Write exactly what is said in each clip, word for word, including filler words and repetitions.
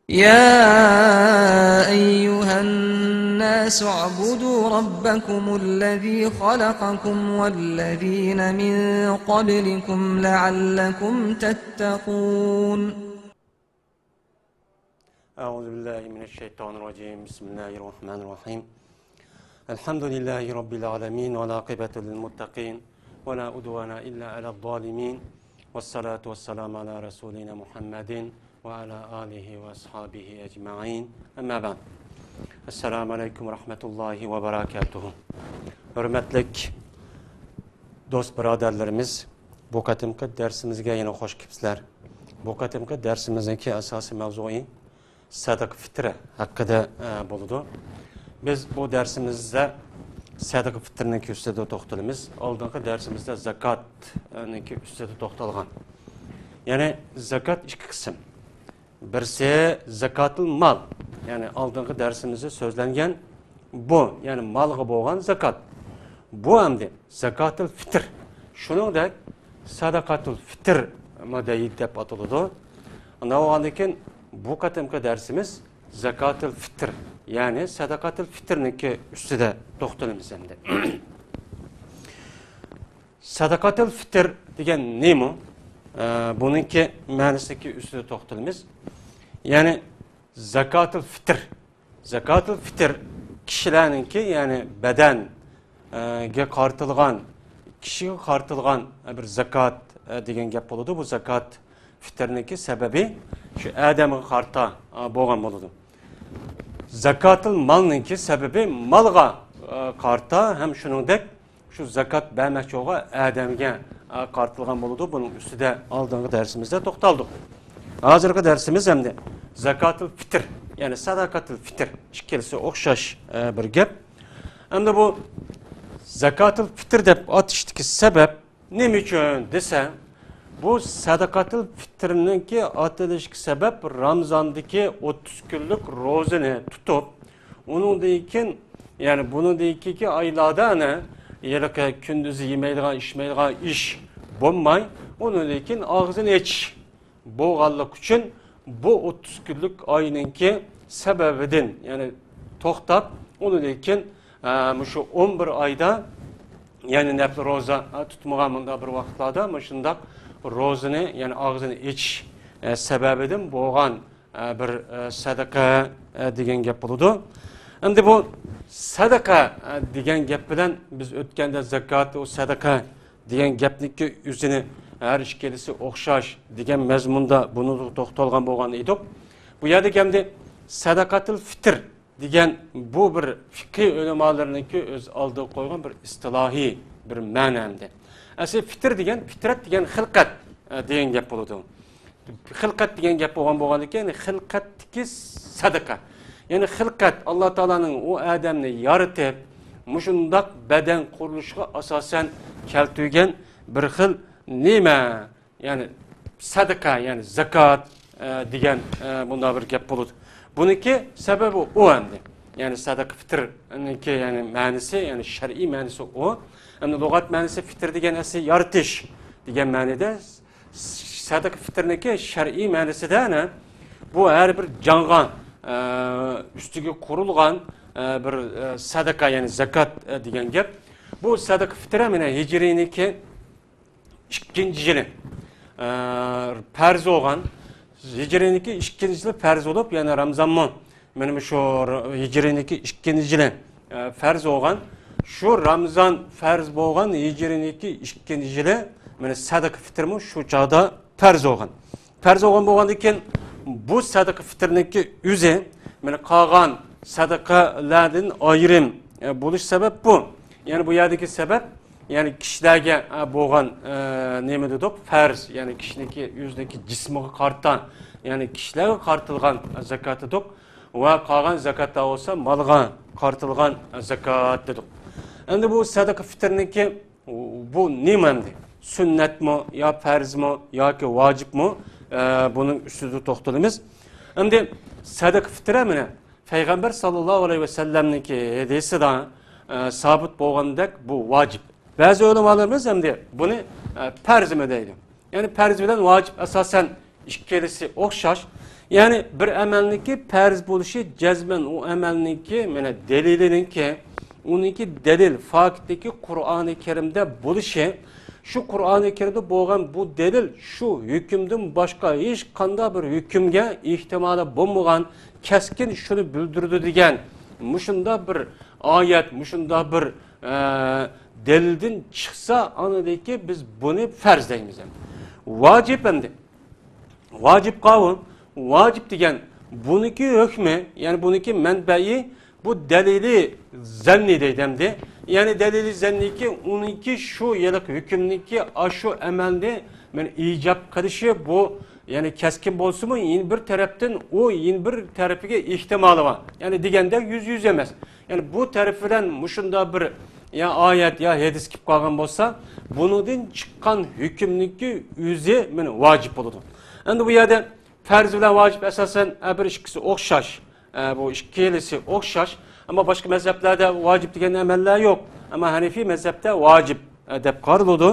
يا أيها الناس اعبدوا ربكم الذي خلقكم والذين من قبلكم لعلكم تتقون. أعوذ بالله من الشيطان الرجيم. بسم الله الرحمن الرحيم. الحمد لله رب العالمين، والعاقبة للمتقين، ولا عدوان إلا على الظالمين، والصلاة والسلام على رسولنا محمد وعلى آله وأصحابه أجمعين. أما بعد. السلام عليكم ورحمة الله وبركاته. ھۆرمەتلىك دوست بۇرادەرلىرىمىز، بۇ قېتىمقى دەرسىمىزگە يەنە خوش كېلىپسىلەر. بۇ قېتىمقى دەرسىمىزنىڭكى ئاساسىي مەۋزۇيى سەدىقە پىترە ھەققىدە، ئە، بولىدۇ. بىز بۇ دەرسىمىزدە سەدىقە پىترىنىڭكى ئۈستىدە توختىلىمىز. ئالدىنقى دەرسىمىزدە زاكاتنىڭكى ئۈستىدە توختالغان. يەنى زاكات ئىككى قىسىم. بىرسى زاكاتۇل مال، يەنى ئالدىنقى دەرسىمىزدە سۆزلەنگەن بۇ، يەنى مالغا بولغان زاكات. بۇ ئەمدى زاكاتۇل فىتىر، شۇنىڭدەك سەدەقەتۇل فىتىر مۇدەييىد دەپ ئاتىلىدۇ. ئۇنداق بولغاندىن كېيىن بۇ قېتىمقى دەرسىمىز زاكاتۇل فىتىر، يەنى سەدەقەتۇل فىتىرنىڭكى ئۈستىدە توختىلىمىز ئەمدى. سەدەقەتۇل فىتىر دېگەن نېمە؟ ئە، بۇنىڭكى مەنىسىدىكى ئۈستىدە توختىلىمىز. يەنى زاكاتۇل فىتىر. زاكاتۇل فىتىر كىشىلەرنىڭكى، يەنى بەدەن، ئە، گە قارىتىلغان، كىشىگە قارىتىلغان بىر زاكات، ئە، دېگەن گەپ بولىدۇ. بۇ زاكات فىتىرنىڭكى سەۋەبى شۇ ئادەمگە قارىتا، ئە، بولغان بولىدۇ. زاكاتۇل مالنىڭكى سەۋەبى مالغا، ئە، قارىتا ھەم شۇنىڭدەك شۇ زاكات بەرمەكچى بولغان ئادەمگە، ئە، قارىتىلغان بولىدۇ. بۇنىڭ ئۈستىدە ئالدىنقى دەرسىمىزدە توختالدۇق. ھازىرقى دەرسىمىز ئەمدى زاكاتۇل فىتىر، يەنى سەدەقەتۇل فىتىر، ئىككىلىسى ئوخشاش، ئە، بىر گەپ. ئەمدى بۇ زاكاتۇل فىتىر دەپ ئاتىشتىكى سەۋەب نېمە ئۈچۈن دېسە، بۇ سەدەقەتۇل فىتىرنىڭكى ئاتىلىشىغا سەۋەب رامزاندىكى ئوتتۇز كۈنلۈك روزىنى تۇتۇپ، ئۇنىڭدىن كېيىن، يەنى بۇنىڭدىن كېيىنكى ئايلاردا ئەنە ھېلىقى كۈندۈزى يېمەيدىغان، ئىچمەيدىغان ئىش بولماي، ئۇنىڭدىن كېيىن ئاغزىنى ئېچىش بولغانلىقى ئۈچۈن بۇ ئوتتۇز كۈنلۈك ئاينىڭكى سەۋەبىدىن، يەنى توختاپ، ئۇنىڭدىن كېيىن، ئە، مۇشۇ ئون بىر ئايدا، يەنى نەپلى روزا، ئە، تۇتمىغان مۇنداق بىر ۋاقىتلاردا مۇشۇنداق روزىنى، يەنى ئاغزىنى ئېچىش، ئە، سەۋەبىدىن بولغان، ئە، بىر، ئە، سەدىقە، ئە، دېگەن گەپ بولىدۇ. ئەمدى بۇ سەدىقە، ئە، دېگەن گەپ بىلەن بىز ئۆتكەندە زاكات، ئۇ سەدىقە دېگەن گەپنىڭكى ئۆزىنى ھەر ئىككىلىسى ئوخشاش دېگەن مەزمۇندا بۇنى توختالغان بولغان ئىدۇق. بۇ يەردىكى ئەمدى سەدەقەتۇل فىتىر دېگەن بۇ بىر فىقھىي ئۆلىمالىرىنىڭكى ئۆز ئالدىغا قويغان بىر ئىستىلاھىي بىر مەنە ئەمدى. ئەسلى فىتىر دېگەن، پىترەت دېگەن خىلقەت، ئە، دېگەن گەپ بولىدۇ. خىلقەت دېگەن گەپ بولغان بولغاندىكىن، يەنى خىلقەتتىكى سەدىقە. يەنى خىلقەت، ئاللا تائالانىڭ ئۇ ئادەمنى يارىتىپ، مۇشۇنداق بەدەن قۇرۇلۇشىغا ئاساسەن كەلتۈرگەن بىر خىل نېمە؟ يەنى سەدىقە، يەنى زاكات، ئە، دېگەن، ئە، مۇنداق بىر گەپ بولىدۇ. بۇنىڭكى سەۋەبى ئۇ ئەمدى. يەنى سەدىقە پىتىرنىڭكى، يەنى مەنىسى، يەنى شەرئىي مەنىسى ئۇ. ئەمدى لۇغەت مەنىسى پىتىر دېگەن ئەسلى يارىتىش دېگەن مەنىدە. سەدىقە پىتىرنىڭكى شەرئىي مەنىسىدە ئەنە بۇ ھەر بىر جانغا، ئە، ئۈستىگە قۇرۇلغان، ئە، بىر، ئە، سەدىقە، يەنى زاكات، ئە، دېگەن گەپ. بۇ سەدىقە پىتىر مانا ھىجرىينىڭكى ئىككىنچى يىلى، ئە، پەرز بولغان، ھىجرىينىڭكى ئىككىنچى يىلى پەرز بولۇپ، يەنى رامزانمۇ مانا شۇ ھىجرىينىڭكى ئىككىنچى يىلى، ئە، پەرز بولغان. شۇ رامزان پەرز بولغان ھىجرىينىڭكى ئىككىنچى يىلى مانا سەدىقە پىتىرمۇ شۇ چاغدا پەرز بولغان. پەرز بولغان بولغاندىن كېيىن بۇ سەدىقە پىتىرنىڭكى ئۆزى مانا قالغان سەدىقەلەردىن ئايرىم، ئە، بولۇش سەۋەب بۇ. يەنى بۇ يەردىكى سەۋەب، يەنى كىشىلەرگە، ئە، بولغان، ئە، نېمە دېدۇق؟ پەرز، يەنى كىشىنىڭكى ئۆزىنىڭكى جىسمىغا قارىتا، يەنى كىشىلەرگە قارىتىلغان زاكات دېدۇق. ۋە قالغان زاكاتلار بولسا مالغا قارىتىلغان زاكات دېدۇق. ئەمدى بۇ سەدىقە پىتىرنىڭكى بۇ نېمە ئەمدى؟ سۈننەتمۇ يا پەرزمۇ ياكى ۋاجىپمۇ؟ ئە، بۇنىڭ ئۈستىدە توختىلىمىز. ئەمدى سەدىقە پىتىرە مانا پەيغەمبەر ساللاللاھۇ ئەلەيھى ۋەسەللەمنىڭكى ھەدىسىدا، ئە، سابىت بولغاندەك بۇ ۋاجىپ. بەزى ئۆلىمالىرىمىز ئەمدى بۇنى، ئە، پەرزمۇ دەيدۇ. يەنى پەرز بىلەن ۋاجىپ ئاساسەن ئىككىلىسى ئوخشاش. يەنى بىر ئەمەلنىڭكى پەرز بولۇشى جەزمەن ئۇ ئەمەلنىڭكى، مانا، دەلىلىنىڭكى، ئۇنىڭكى دەلىل، فاكتتىكى قۇرئانى كەرىمدە بولۇشى، شۇ قۇرئانى كەرىمدە بولغان بۇ دەلىل شۇ ھۆكۈمدىن باشقا ھېچقانداق بىر ھۆكۈمگە ئېھتىمالى بولمىغان، كەسكىن شۇنى بىلدۈرىدۇ دېگەن مۇشۇنداق بىر ئايەت، مۇشۇنداق بىر، ئە، دەلىلدىن چىقسا، ئاندىن كېيىن بىز بۇنى پەرز دەيمىز. ۋاجىب ئەمدى. ۋاجىب قاۋۇل، ۋاجىب دېگەن بۇنىڭكى ھۆكمى، يەنى بۇنىڭكى مەنبەئى، بۇ دەلىلى زەننى دەيدۇ ئەمدى. يەنى دەلىلى زەننىكى، ئۇنىڭكى شۇ ھېلىقى ھۆكۈمنىڭكى ئاشۇ ئەمەلنى مەن ئىجاب قىلىشى بۇ، يەنى كەسكىن بولسىمۇ، يەنە بىر تەرەپتىن ئۇ يەنە بىر تەرىپىگە ئېھتىمالى بار. يەنى دېگەندەك يۈز يۈز ئەمەس. يەنى بۇ تەرىپى بىلەن مۇشۇنداق بىر يا ئايەت، يا ھەدىس كېلىپ قالغان بولسا، بۇنىڭدىن چىققان ھۆكۈمنىڭكى ئۆزى مانا ۋاجىب بولىدۇ. ئەمدى بۇ يەردە پەرز بىلەن ۋاجىپ ئاساسەن، ئە، بىر ئىككىسى ئوخشاش. ئە، بۇ ئىككىلىسى ئوخشاش. ئەمما باشقا مەزھەپلەردە ۋاجىپ دېگەن ئەمەللەر يوق. ئەمما ھەنىفىي مەزھەپتە ۋاجىپ، ئە، دەپ قارىلىدۇ.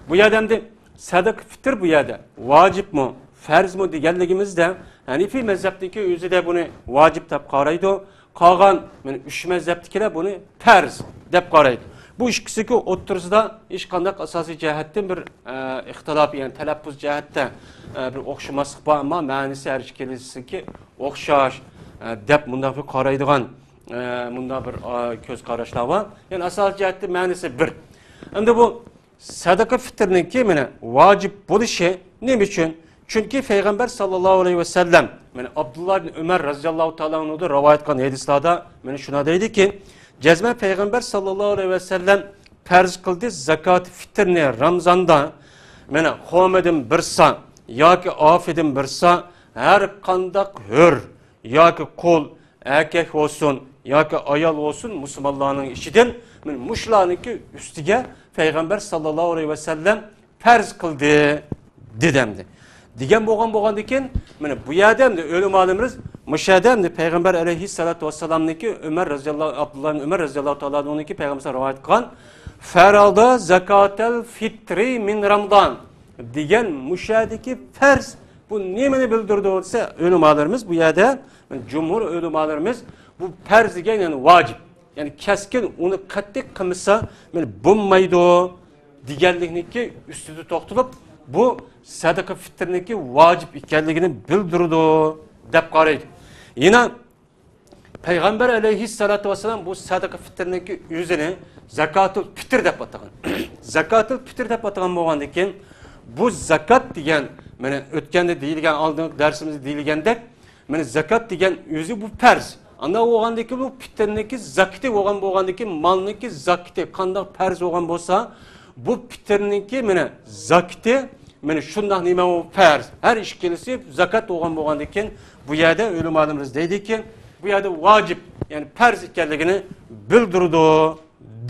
بۇ يەردە ئەمدى سەدىقە پىتىر بۇ يەردە ۋاجىپمۇ، پەرزمۇ دېگەنلىكىمىزدە، ھەنىفىي مەزھەپنىڭكى ئۆزىدە بۇنى ۋاجىپ دەپ قارايدۇ. قالغان مانا ئۈچ مەزھەپتىكىلەر بۇنى پەرز دەپ قارايدۇ. بۇ ئىككىسىنىڭكى ئوتتۇرىسىدا ھېچقانداق ئاساسىي جەھەتتىن بىر، ئە، ئىختىلاپ، يەنى تەلەپپۇز جەھەتتە، ئە، بىر ئوخشىماسلىق بار، ئەمما مەنىسى ھەر ئىككىلىسىنىڭكى ئوخشاش، ئە، دەپ مۇنداق بىر قارايدىغان، ئە، مۇنداق بىر، ئا، كۆز قاراشلار بار. يەنى ئاساسىي جەھەتتە مەنىسى بىر. ئەمدى بۇ سەدىقە پىتىرنىڭكى مانا ۋاجىپ بولۇشى نېمە ئۈچۈن؟ چۈنكى پەيغەمبەر ساللاللاھۇ ئەلەيھى ۋەسەللەم، مانا ئابدۇللا ئىبن ئۆمەر رەزىياللاھۇ تائالا ئەنھۇدىن رىۋايەت قىلغان ھەدىسلەردە مانا شۇنداق دەيدىكى، جەزمەن پەيغەمبەر ساللاللاھۇ ئەلەيھى ۋەسەللەم پەرز قىلدى زاكات پىتىرنى رامزاندا، مانا خورمىدىن بىر سا ياكى ئارپىدىن بىر سا، ھەر قانداق ھۆر ياكى قۇل، ئەركەك بولسۇن ياكى ئايال بولسۇن، مۇسۇلمانلارنىڭ ئىچىدىن مانا مۇشۇلارنىڭكى ئۈستىگە پەيغەمبەر ساللاللاھۇ ئەلەيھى ۋەسەللەم پەرز قىلدى دېدى ئەمدى. دېگەن بولغان بولغاندىكىن، مانا بۇ يەردە ئەمدى ئۆلىمالىرىمىز مۇشۇ يەردە ئەمدى پەيغەمبەر ئەلەيھىسسالاتۇ ۋەسسالامنىڭكى ئۆمەر رەزىياللاھۇ، ئابدۇللا ئىبن ئۆمەر رەزىياللاھۇ تائالا ئەنھۇدىن كېيىن پەيغەمبەر رىۋايەت قىلغان، فەرەزە زاكاتەل فىترى مىن رامضان دېگەن مۇشۇ يەردىكى پەرز بۇ نېمىنى بىلدۈرىدۇ دېسە، ئۆلىمالىرىمىز بۇ يەردە، جۇمھۇر ئۆلىمالىرىمىز بۇ پەرز دېگەن، يەنى ۋاجىپ، يەنى كەسكىن ئۇنى قەتئىي قىلمىسا مانا بولمايدۇ دېگەنلىكنىڭكى ئۈستىدە توختىلىپ، بۇ سەدىقە پىتىرنىڭكى ۋاجىپ ئىكەنلىكىنى بىلدۈرىدۇ دەپ قارايدۇ. يەنە پەيغەمبەر ئەلەيھىسسالاتۇ ۋەسسالام بۇ سەدىقە پىتىرنىڭكى ئۆزىنى زاكاتۇل پىتىر دەپ ئاتىغان. زاكاتۇل پىتىر دەپ ئاتىغان بولغاندىن كېيىن، بۇ زاكات دېگەن، مانا ئۆتكەندە دېيىلگەن، ئالدىنقى دەرسىمىزدە دېيىلگەندەك، مانا زاكات دېگەن ئۆزى بۇ پەرز. ئانداق بولغاندىن كېيىن بۇ پىتىرنىڭكى زاكىتى بولغان بولغاندىن كېيىن، مالنىڭكى زاكىتى قانداق پەرز بولغان بولسا، بۇ پىتىرنىڭكى مانا زاكىتى، مانا شۇنداق نېمە ئۇ پەرز. ھەر ئىككىلىسى زاكات بولغان بولغاندىن كېيىن، بۇ يەردە ئۆلىمالىرىمىز دەيدىكى، بۇ يەردە ۋاجىپ، يەنى پەرز ئىكەنلىكىنى بىلدۈرىدۇ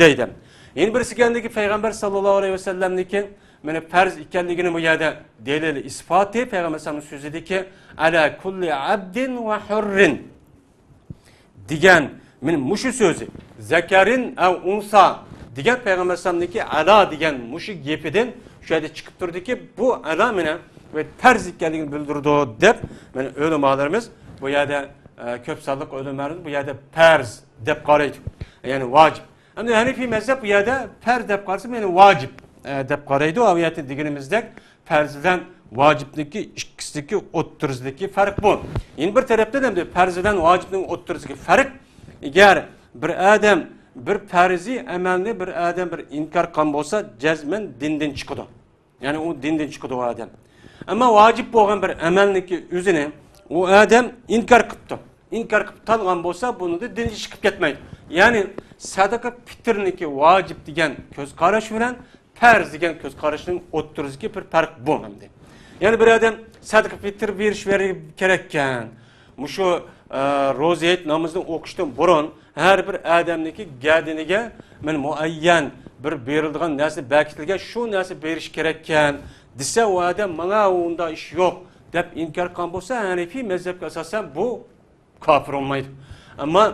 دەيدۇ. يەنە بىرسى كەلدىكى، پەيغەمبەر ساللاللاھۇ ئەلەيھى ۋەسەللەمنىڭكى مانا پەرز ئىكەنلىكىنى بۇ يەردە دەلىل ئىسپاتى، پەيغەمبەر ئەلەيھىسسالامنىڭ سۆزىدىكى، ئەلا كۇللى ئەبدىن ۋە ھۇررىن دېگەن، مانا مۇشۇ سۆزى، زەكەرىن ئەۋ ئۇنسا دېگەن پەيغەمبەر ئەلەيھىسسالامنىڭكى ئەلا دېگەن مۇشۇ گېپىدىن شۇ يەردە چىقىپ تۇرىدۇكى، بۇ ئەلا مانا پەرز ئىكەنلىكىنى بىلدۈرىدۇ دەپ، مانا ئۆلىمالىرىمىز بۇ يەردە، ئە، كۆپ سانلىق ئۆلىمالىرىمىز بۇ يەردە پەرز دەپ قارايدۇ. يەنى ۋاجىپ. ئەمدى ھەنىفىي مەزھەپ بۇ يەردە پەرز دەپ قارىسا، يەنى ۋاجىپ، ئە، دەپ قارايدۇ. ئاۋۇ يەردە دېگىنىمىزدەك، پەرز بىلەن ۋاجىپنىڭكى ئىككىسىدىكى ئوتتۇرىسىدىكى پەرق بۇ. يەنە بىر تەرەپتىن ئەمدى پەرز بىلەن ۋاجىپنىڭ ئوتتۇرىسىدىكى پەرق، ئەگەر بىر ئادەم بىر پەرزىي ئەمەلنى بىر ئادەم بىر ئىنكار قىلغان بولسا، جەزمەن دىندىن چىقىدۇ. يەنى ئۇ دىندىن چىقىدۇ ئۇ ئادەم. ئەمما ۋاجىپ بولغان بىر ئەمەلنىڭكى ئۆزىنى ئۇ ئادەم ئىنكار قىپتۇ. ئىنكار قىپ تالغان بولسا، بۇنىڭدا دىندىن چىقىپ كەتمەيدۇ. يەنى سەدىقە پىتىرنىكى ۋاجىپ دېگەن كۆز قاراش بىلەن پەرز دېگەن كۆز قاراشنىڭ ئوتتۇرىسىدىكى بىر پەرق بۇ ئەمدى. يەنى بىر ئادەم سەدىقە پىتىر بېرىش كېرەككەن. مۇشۇ، ئە، روزا ھېيت نامىزىنى ئوقۇشتىن بۇرۇن ھەر بىر ئادەمنىڭكى گەدىنىگە مەن مۇئەييەن بىر بېرىلىدىغان نەرسە بەكىتىلگەن، شۇ نەرسە بېرىش كېرەككەن دېسە، ئۇ ئادەم ماڭا ئۇنداق ئىش يوق دەپ ئىنكار قىلغان بولسا، ھەنىفىي مەزھەپكە ئاساسەن بۇ كاپىر بولمايدۇ. ئەمما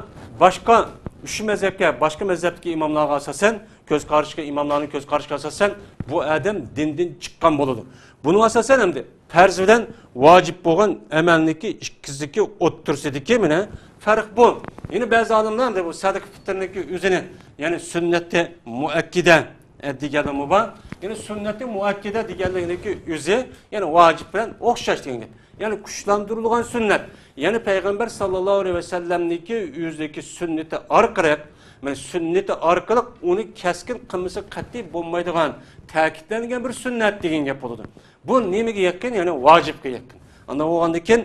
باشقا ئۈچ مەزھەپكە، باشقا مەزھەپتىكى ئىماملارغا ئاساسەن، كۆز قارىشىغا، ئىماملارنىڭ كۆز قارىشىغا ئاساسەن، بۇ ئادەم دىندىن چىققان بولىدۇ. بۇنىڭغا ئاساسەن ئەمدى پەرز بىلەن ۋاجىپ بولغان ئەمەلنىكى ئىككىسىدىكى ئوتتۇرىسىدىكى مانا پەرق بۇ. يەنە بەزى ئالىملار ئەمدى بۇ سەدىقە پىتىرنىڭكى ئۆزىنى، يەنى سۈننەتى مۇئەككىدە، ئە، دېگەنلىرىمۇ بار. يەنى سۈننەتى مۇئەككىدە دېگەنلىكنىڭكى ئۆزى، يەنى ۋاجىپ بىلەن ئوخشاش دېگەن گەپ. يەنى كۈچلەندۈرۈلگەن سۈننەت. يەنى پەيغەمبەر ساللاللاھۇ ئەلەيھى ۋەسەللەمنىڭكى ئۆزىدىكى سۈننىتى ئارقىلىق، مانا سۈننىتى ئارقىلىق ئۇنى كەسكىن قىلمىسا قەتئىي بولمايدىغان، تەكىتلەنگەن بىر سۈننەت دېگەن گەپ بولىدۇ. بۇ نېمىگە يېقىن؟ يەنى ۋاجىپقا يېقىن. ئانداق بولغاندىن كېيىن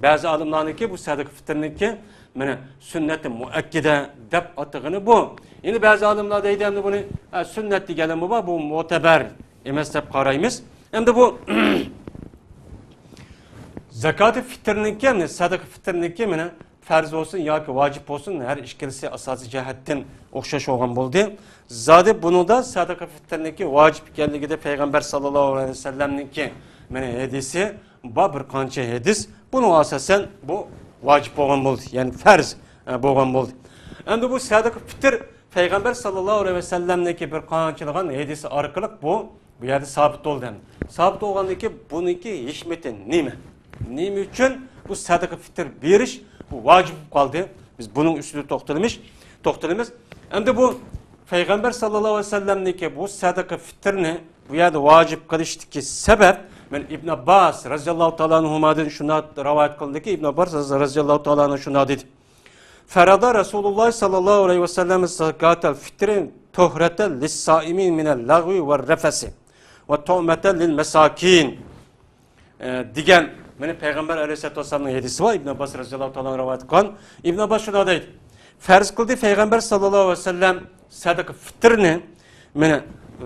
بەزى ئالىملارنىڭكى بۇ سەدىقە پىتىرنىڭكى مانا سۈننەتى مۇئەككىدە دەپ ئاتىغىنى بۇ. يەنە بەزى ئالىملار دەيدۇ، ئەمدى بۇنى، ھە، سۈننەت دېگەنلىرىمۇ بار، بۇ مۆتەبەر ئەمەس دەپ قارايمىز. ئەمدى بۇ زاكاتى پىتىرنىڭكى، يەنى سەدىقە پىتىرنىڭكى مانا پەرز بولسۇن ياكى ۋاجىپ بولسۇن، ھەر ئىككىلىسى ئاساسىي جەھەتتىن ئوخشاش بولغان بولدى. زادى بۇنىڭدا سەدىقە پىتىرنىڭكى ۋاجىپ ئىكەنلىكىدە پەيغەمبەر ساللاللاھۇ ئەلەيھى ۋەسەللەمنىڭكى مانا ھەدىسى بار، بىر قانچە ھەدىس. بۇنىڭغا ئاساسەن بۇ ۋاجىپ بولغان بولدى، يەنى پەرز، ئە، بولغان بولدى. ئەمدى بۇ سەدىقە پىتىر پەيغەمبەر ساللاللاھۇ ئەلەيھى ۋەسەللەمنىڭكى بىر قانچىلىغان ھەدىسى ئارقىلىق بۇ بۇ يەردە سابىت بولدى ئەمدى. سابىت بولغاندىن كېيىن بۇنىڭكى ھېكمىتى نېمە؟ نېمە ئۈچۈن بۇ سەدىقە پىتىر بېرىش بۇ ۋاجىپ بولۇپ قالدى؟ بىز بۇنىڭ ئۈستىدە توختىلىمىش، توختىلىمىز. ئەمدى بۇ پەيغەمبەر ساللاللاھۇ ئەلەيھى ۋەسەللەمنىڭكى بۇ سەدىقە پىتىرنى بۇ يەردە ۋاجىپ قىلىشتىكى سەۋەب، مەن ئىبن ئابباس رەزىياللاھۇ تائالا ئەنھۇمادىن شۇنداق رىۋايەت قىلىندىكى، ئىبن ئابباس رەزىياللاھۇ تائالا ئەنھۇ شۇنداق دېدى. فرض رسول الله صلى الله عليه وسلم زكاة الفطر طهرة للصائمين من اللغو والرفث وطعمة للمساكين، ئە، دېگەن، مانا پەيغەمبەر ئەلەيھىسسالاتۇ ۋەسسالامنىڭ ھەدىسى بار، ئىبن ئابباس رەزىياللاھۇ تائالا رىۋايەت قىلغان. ئىبن ئابباس شۇنداق دەيدۇ، پەرز قىلدى پەيغەمبەر ساللاللاھۇ ئەلەيھى ۋەسەللەم سەدىقە پىتىرنى، مانا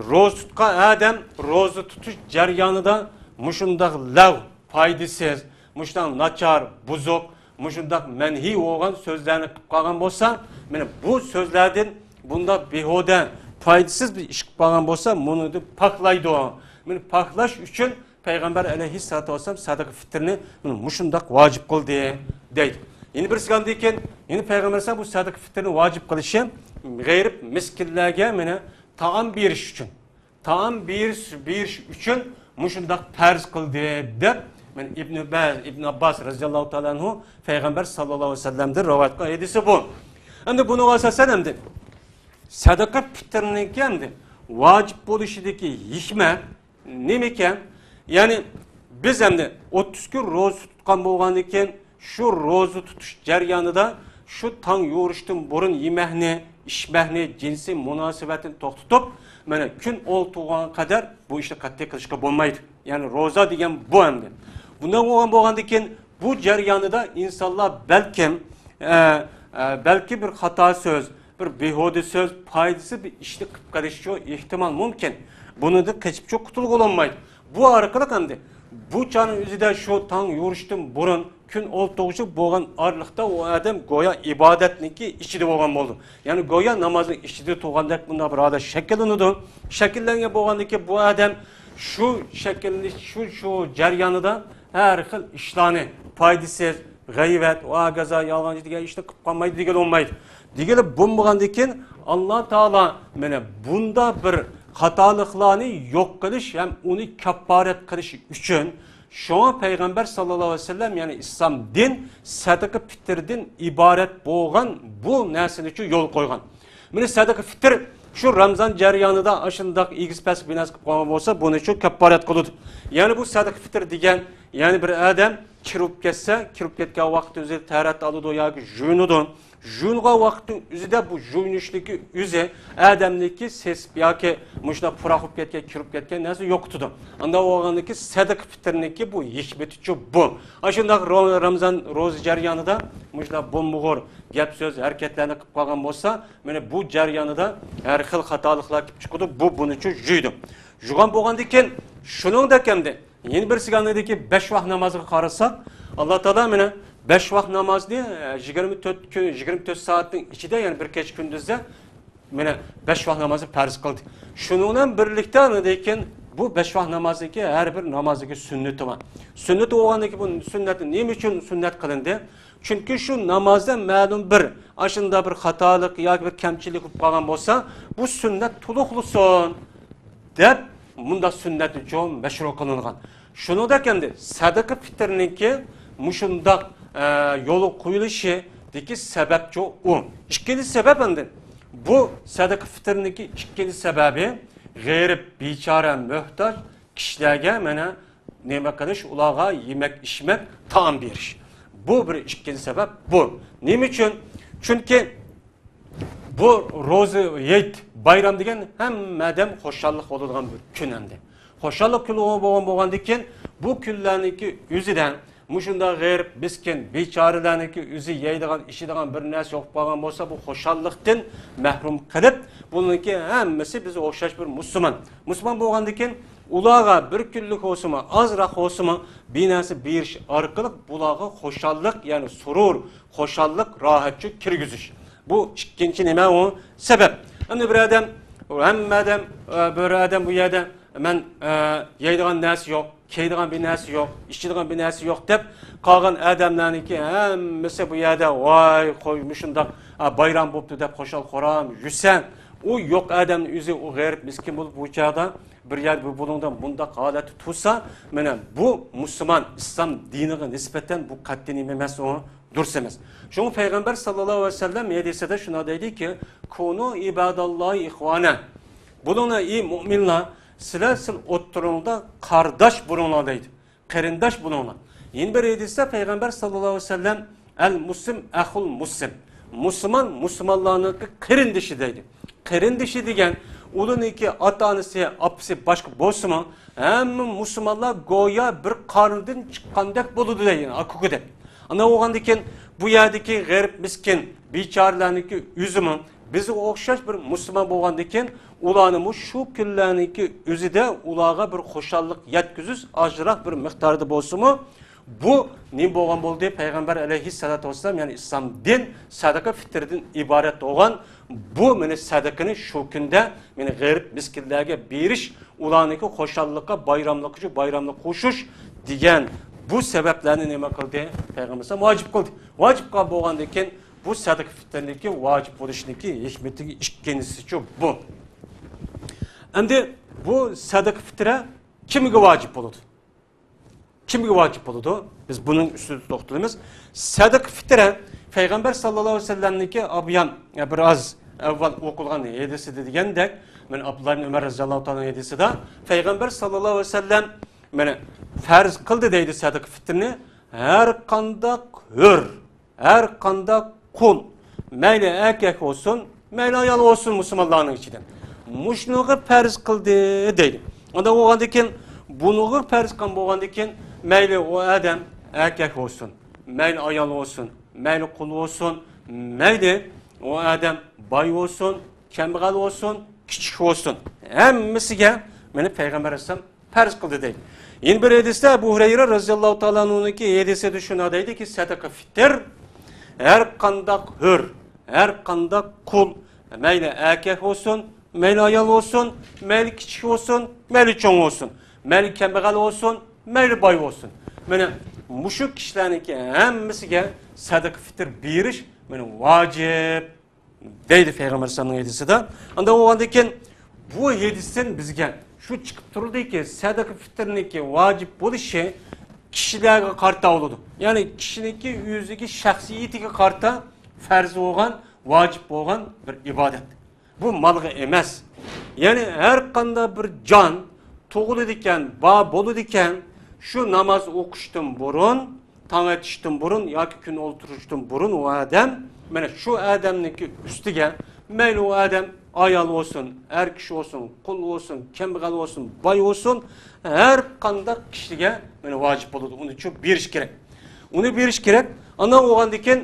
روزا تۇتقان ئادەم روزا تۇتۇش جەريانىدا مۇشۇنداق لەغۋ، پايدىسىز، مۇشۇنداق ناچار، بۇزۇق، مۇشۇنداق مەنھىي بولغان سۆزلەرنى قىلىپ قالغان بولسا، مانا بۇ سۆزلەردىن، بۇنداق بىھۇدە، پايدىسىز بىر ئىش قىلىپ قالغان بولسا، مۇنىڭدىن پاكلايدۇ. مانا پاكلاش ئۈچۈن پەيغەمبەر ئەلەيھىسسالاتۇ ۋەسسالام سەدىقە پىتىرنى مۇشۇنداق ۋاجىپ قىلدى، دەيدۇ. يەنە بىرسىگە ئاندىن كېيىن، يەنە پەيغەمبەر ئەلەيھىسسالام بۇ سەدىقە پىتىرنى ۋاجىپ قىلىشى غېرىب مىسكىنلەرگە مانا تائام بېرىش ئۈچۈن. تائام بېرىش، بېرىش ئۈچۈن مۇشۇنداق پەرز قىلدى، دەپ، مەن ئىبن بەز، ئىبن ئابباس رەزىياللاھۇ تائالا ئەنھۇ پەيغەمبەر ساللاللاھۇ ئەلەيھى ۋەسەللەمدىن رىۋايەت قىلغان ھەدىسى بۇ. ئەمدى بۇنىڭغا ئاساسەن ئەمدى سەدىقە پىتىرنىڭكى ئەمدى ۋاجىپ بولۇشىدىكى ھېكمەت نېمىكەن؟ يەنى بىز ئەمدى ئوتتۇز كۈن روزا تۇتقان بولغاندىن كېيىن، شۇ روزا تۇتۇش جەريانىدا شۇ تاڭ يورۇشتىن بۇرۇن يېمەكنى، ئىچمەكنى، جىنسىي مۇناسىۋەتنى توختىتىپ، مانا كۈن ئولتۇرغانغا قەدەر بۇ ئىشنى قەتئىي قىلىشقا بولمايدۇ. يەنى روزا دېگەن بۇ ئەمدى. بۇنداق بولغان بولغاندىن كېيىن بۇ جەريانىدا ئىنسانلار بەلكىم، ئە، ئە، بەلكى بىر خاتا سۆز، بىر بىھۇدە سۆز، پايدىسىز بىر ئىشنى قىلىپ قېلىشى ئېھتىمال مۇمكىن. بۇنىڭدىن قېچىپچۇ قۇتۇلغىلى بولمايدۇ. بۇ ئارقىلىق ئەمدى بۇ چاغنىڭ ئۆزىدە شۇ تاڭ يورۇشتىن بۇرۇن كۈن ئولتۇرغۇچە بولغان ئارىلىقتا ئۇ ئادەم گويا ئىبادەتنىڭكى ئىچىدە بولغان بولىدۇ. يەنى گويا نامازنىڭ ئىچىدە تۇرغاندەك بۇنداق بىر ھالەت شەكىللىنىدۇ. شەكىللەنگەن بولغاندىن كېيىن بۇ ئادەم شۇ شەكىللىنىش، شۇ، شۇ جەريانىدا ھەر خىل ئىشلارنى، پايدىسىز، غەيۋەت، ۋە ھاكازا يالغانچى دېگەن ئىشنى قىلىپ قالمايدۇ دېگىلى بولمايدۇ. دېگىلى بولمىغاندىن كېيىن، ئاللا تائالا مانا بۇنداق بىر خاتالىقلارنى يوق قىلىش ھەم ئۇنى كاپپارەت قىلىش ئۈچۈن، شۇڭا پەيغەمبەر ساللاللاھۇ ئەلەيھى ۋەسەللەم، يەنى ئىسلام دىن سەدىقە پىتىردىن ئىبارەت بولغان بۇ نەرسىنىچۇ يول قويغان. مانا سەدىقە پىتىر شۇ رامزان جەريانىدا ئاشۇنداق ئېگىز پەس بىر نەرسە قىلىپ قالغان بولسا، بۇنىچۇ كاپپارەت قىلىدۇ. يەنى بۇ سەدىقە پىتىر دېگەن، يەنى بىر ئادەم كىرىپ كەتسە، كىرىپ كەتكەن ۋاقىت ئۆزى تەھارەت ئالىدۇ ياكى جۇيۇنىدۇ. جۇيۇنغان ۋاقىتنىڭ ئۆزىدە بۇ جۇيۇنۇشنىڭكى ئۆزى ئادەمنىڭكى سېسىپ ياكى مۇشۇنداق پۇراق بولۇپ كەتكەن، كىرىپ كەتكەن نەرسە يوقىتىدۇ. ئانداق بولغاندىن كېيىن سەدىقە پىتىرنىڭكى بۇ ھېكمىتىچۇ بۇ. ئاشۇنداق رو-، رامزان روزا جەريانىدا مۇشۇنداق بومبىغۇر گەپ سۆز ھەرىكەتلەرنى قىلىپ قالغان بولسا، مانا بۇ جەريانىدا ھەر خىل خاتالىقلار كېلىپ چىقىدۇ، بۇ بۇنىچۇ جۇيىدۇ. جۇغان بولغاندىن كېيىن شۇنىڭدەك ئەمدى يەنە بىرسىگە ئاندىكى بەش ۋاق نامازغا قارىساق، ئاللا تائالا مانا بەش ۋاق نامازنى، ئە، يىگىرمە تۆت كۈن، يىگىرمە تۆت سائەتنىڭ ئىچىدە، يەنى بىر كېچە كۈندۈزدە مانا بەش ۋاق نامازنى پەرز قىلدى. شۇنىڭ بىلەن بىرلىكتە ئاندىن كېيىن بۇ بەش ۋاق نامازنىڭكى ھەر بىر نامازنىڭكى سۈننىتى بار. سۈننىتى بولغاندىن كېيىن بۇ سۈننەتنى نېمە ئۈچۈن سۈننەت قىلىندى؟ چۈنكى شۇ نامازدا مەلۇم بىر ئاشۇنداق بىر خاتالىق ياكى بىر كەمچىلىك بولۇپ قالغان بولسا، بۇ سۈننەت تولۇقلىسۇن دەپ مۇنداق سۈننەتنىچۇ مەشرۇ قىلىنغان. شۇنىڭدەك ئەمدى سەدىقە پىتىرنىڭكى مۇشۇنداق، ئە، يولغا قويۇلۇشىدىكى سەۋەبچۇ ئۇ. ئىككىنچى سەۋەب ئەمدى بۇ سەدىقە پىتىرنىڭكى ئىككىنچى سەۋەبى غېرىب، بىچارە، مۆھتاج كىشىلەرگە مانا نېمە قىلىش، ئۇلارغا يېمەك، ئىچمەك، تائام بېرىش. بۇ بىر ئىككىنچى سەۋەب بۇ. نېمە ئۈچۈن؟ چۈنكى بۇ روزا ھېيت بايرام دېگەن ھەممە ئادەم خۇشاللىق بولىدىغان بىر كۈن ئەمدى. خۇشاللىق كۈنى بولغان، بولغاندىن كېيىن بۇ كۈنلەرنىڭكى ئۆزىدە مۇشۇنداق غېرىب، مىسكىن، بىچارىلەرنىڭكى ئۆزى يەيدىغان، ئىچىدىغان بىر نەرسە يوق بولغان بولسا، بۇ خۇشاللىقتىن مەھرۇم قىلىپ، بۇنىڭكى ھەممىسى بىزگە ئوخشاش بىر مۇسۇلمان. مۇسۇلمان بولغاندىن كېيىن ئۇلارغا بىر كۈنلۈك بولسىمۇ، ئازراق بولسىمۇ بىر نەرسە بېرىش ئارقىلىق بۇلارغا خۇشاللىق، يەنى سۇرۇر، خۇشاللىق، راھەتچىلىك كىرگۈزۈش. بۇ ئىككىنچى نېمە ئۇ؟ سەۋەب. ئەمدى بىر ئادەم، ھەممە ئادەم، ئە، بىر ئادەم بۇ يەردە مەن، ئە، يەيدىغان نەرسە يوق، كىيىدىغان بىر نەرسە يوق، ئىچىدىغان بىر نەرسە يوق دەپ قالغان ئادەملەرنىڭكى ھەممىسى بۇ يەردە ۋاي قوي مۇشۇنداق، ئە، بايرام بوپتۇ دەپ خۇشال-خۇرام يۈرسە، ئۇ يوق ئادەمنىڭ ئۆزى ئۇ غېرىب مىسكىن بولۇپ بۇ چاغدا بىر يەردە بىر بۇلۇڭدا مۇنداق ھالەتتە تۇرسا، مانا بۇ مۇسۇلمان ئىسلام دىنىغا نىسبەتەن بۇ قەتئىي نېمە ئەمەس ئۇ. دۇرۇس ئەمەس. شۇڭا پەيغەمبەر ساللاللاھۇ ئەلەيھى ۋەسەللەم ھەدىسىدە شۇنداق دەيدىكى، كۇنۇ ئىباداللاھى ئىخۋانە. بولۇڭلار، ئى مۇئمىنلار، سىلەر سىل ئوتتۇرىڭلاردا قارداش بولۇڭلار دەيدۇ. قېرىنداش بولۇڭلار. يەنە بىر ھەدىستە پەيغەمبەر ساللاللاھۇ ئەلەيھى ۋەسەللەم، ئەل مۇسلىم ئەخۇل مۇسلىم. مۇسۇلمان مۇسۇلمانلارنىڭكى قېرىندىشى دەيدۇ. قېرىندىشى دېگەن ئۇلىنىڭكى ئاتا-ئانىسى، ئاپىسى باشقا بولسىمۇ، ھەممە مۇسۇلمانلار گويا بىر قارنىدىن چىققاندەك بولىدۇ دەيدۇ، ئاكا-ئۇكا دەپ. ئانداق بولغاندىكىن بۇ يەردىكى غېرىب، مىسكىن، بىچارىلەرنىڭكى ئۆزىمۇ بىزگە ئوخشاش بىر مۇسۇلمان بولغاندىكىن، ئۇلارنىمۇ شۇ كۈنلەرنىڭكى ئۆزىدە ئۇلارغا بىر خۇشاللىق يەتكۈزۈش، ئازراق بىر مىقداردا بولسىمۇ، بۇ نېمە بولغان بولدى؟ پەيغەمبەر ئەلەيھىسسالاتۇ ۋەسسالام، يەنى ئىسلام دىن سەدىقە فىتىردىن ئىبارەت بولغان بۇ مېنى سەدىقىنى شۇ كۈندە مېنى غېرىب مىسكىنلەرگە بېرىش، ئۇلارنىڭكى خۇشاللىققا، بايراملىققا شۇ بايراملىق قوشۇش دېگەن بۇ سەۋەبلەرنى نېمە قىلدى؟ پەيغەمبەر ئەلەيھىسسالام ۋاجىپ قىلدى. ۋاجىپ قىلغان بولغاندىن كېيىن بۇ سەدىقە فىتىرنىڭكى ۋاجىپ بولۇشنىڭكى ھېكمىتىگە ئىككىنچىسىچۇ بۇ. ئەمدى بۇ سەدىقە فىترە كىمگە ۋاجىپ بولىدۇ؟ كىمگە ۋاجىپ بولىدۇ؟ بىز بۇنىڭ ئۈستىدە توختىلىمىز. سەدىقە فىترە پەيغەمبەر ساللاللاھۇ ئەلەيھى ۋەسەللەمنىڭكى ئابيان، بىر ئاز ئەۋۋەل ئوقۇلغان ھەدىسىدە دېگەندەك، مانا ئابدۇللا ئىبن ئۆمەر رەزىياللاھۇ تائالا ئەنھۇ ھەدىسىدە پەيغەمبەر ساللاللاھۇ ئەلەيھى ۋەسەللەم مانا پەرز قىلدى دەيدۇ سەدىقە فىترىنى ھەر قانداق ھۆر، ھەر قانداق قۇل، مەيلى ئەركەك بولسۇن، مەيلى ئايال بولسۇن مۇسۇلمانلارنىڭ ئىچىدە. مۇشۇنىڭغا پەرز قىلدى دەيدۇ. ئانداق بولغاندىن كېيىن بۇنىڭغا پەرز قىلغان بولغاندىن كېيىن مەيلى ئۇ ئادەم ئەركەك بولسۇن، مەيلى ئايال بولسۇن، مەيلى قۇل بولسۇن، مەيلى ئۇ ئادەم باي بولسۇن، كەمبەغەل بولسۇن، كىچىك بولسۇن، ھەممىسىگە مانا پەيغەمبەر ئەلەيھىسسالام پەرز قىلدى دەيدۇ. يەنە بىر ھەدىستە ئەبۇ ھۇرەيرە رەزىياللاھۇ تائالا ئەنھۇنىڭكى ھەدىسىدە شۇنداق دەيدىكى، سەدىقە فىتىر ھەر قانداق ھۆر، ھەر قانداق قۇل، مەيلى ئەركەك بولسۇن، مەيلى ئايال بولسۇن، مەيلى كىچىك بولسۇن، مەيلى چوڭ بولسۇن، مەيلى كەمبەغەل بولسۇن، مەيلى باي بولسۇن. مانا مۇشۇ كىشىلەرنىڭكى ھەممىسىگە سەدىقە فىتىر بېرىش مانا ۋاجىپ. دەيدۇ پەيغەمبەر ئەلەيھىسسالامنىڭ ھەدىسىدە. ئانداق بولغاندىن كېيىن بۇ ھەدىستىن بىزگە شۇ چىقىپ تۇرىدۇكى، سەدىقە فىتىرنىڭكى ۋاجىپ بولۇشى كىشىلەرگە قارىتا بولىدۇ. يەنى كىشىنىڭكى ئۆزىگە، شەخسىيىتىگە قارىتا پەرز بولغان، ۋاجىپ بولغان بىر ئىبادەت. بۇ مالغا ئەمەس. يەنى ھەر قانداق بىر جان تۇغۇلىدىكەن، بار بولىدىكەن، شۇ ناماز ئوقۇشتىن بۇرۇن، تاڭ ئېتىشتىن بۇرۇن ياكى كۈن ئولتۇرۇشتىن بۇرۇن ئۇ ئادەم، مانا شۇ ئادەمنىڭكى ئۈستىگە، مەيلى ئۇ ئادەم ئايال بولسۇن، ئەر كىشى بولسۇن، قۇل بولسۇن، كەمبەغەل بولسۇن، باي بولسۇن، ھەر قانداق كىشىگە مانا ۋاجىپ بولىدۇ. ئۇنى شۇ بېرىش كېرەك. ئۇنى بېرىش كېرەك. ئانداق بولغاندىن كېيىن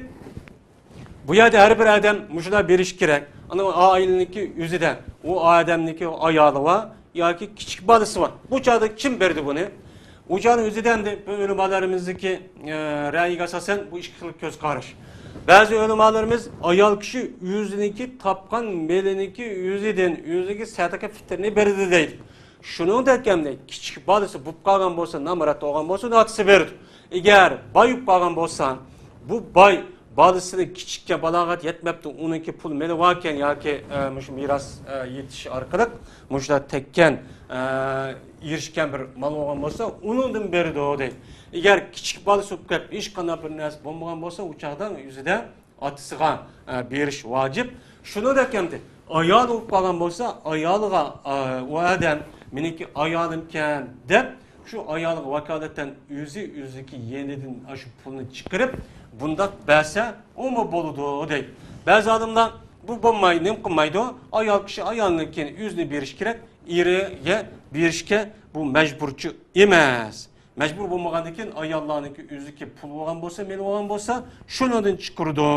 بۇ يەردە ھەر بىر ئادەم مۇشۇنداق بېرىشى كېرەك. ئانا ئائىلىنىڭكى ئۆزىدە ئۇ ئادەمنىڭكى ئايالى بار ياكى كىچىك بالىسى بار. بۇ چاغدا كىم بەردى بۇنى؟ ئۇ چاغنىڭ ئۆزىدە ئەمدى بۇ ئۆلىمالىرىمىزنىڭكى، ئە، رەئيىگە ئاساسەن بۇ ئىككى خىل كۆز قاراش. بەزى ئۆلىمالىرىمىز ئايال كىشى ئۆزىنىڭكى تاپقان مېلىنىڭكى ئۆزىدىن ئۆزىگە سەدىقە پىتىرنى بەردى دەيدۇ. شۇنىڭدەك ئەمدى كىچىك بالىسى بولۇپ قالغان بولسا، نامرات بولغان بولسا، ئۇنىڭ ئاتىسى بېرىدۇ. ئەگەر باي بولۇپ قالغان بولسا، بۇ باي بالىسىنى كىچىككەن، بالاغەت يەتمەپتۇ، ئۇنىڭكى پۇل مېلى باركەن ياكى، ئە، مۇشۇ مىراس، ئە، يېتىش ئارقىلىق مۇشۇنداق تەككەن، ئە، ئېرىشكەن بىر مال بولغان بولسا، ئۇنىڭدىن بېرىدۇ دەيدۇ. ئەگەر كىچىك بالىسى بولۇپ كېلىپ، ھېچقانداق بىر نەرسە بولمىغان بولسا، ئۇ چاغدا ئۆزىدە ئاتىسىغا، ئە، بېرىش ۋاجىپ. شۇنىڭدەك ئەمدى ئايال بولۇپ قالغان بولسا، ئايالىغا، ئە، ئۇ ئادەم مېنىڭكى ئايالىمكەن دەپ، شۇ ئايالغا ۋاكالىتەن ئۆزى، ئۆزىنىڭكى يېنىدىن ئاشۇ پۇلنى چىقىرىپ، بۇنداق بەرسە، ئۇمۇ بولىدۇ دەيدۇ. بەزى ئادەملەر بۇ بولماي، نېمە قىلمايدۇ؟ ئايال كىشى ئايالنىڭكىنى ئۆزىنى بېرىشى كېرەك، ئېرىگە بېرىشكە بۇ مەجبۇرچۇ ئەمەس. مەجبۇر بولمىغاندىن كېيىن ئاياللارنىڭكى ئۆزىكى پۇل بولغان بولسا، مېلى بولغان بولسا، شۇنىڭدىن چىقىرىدۇ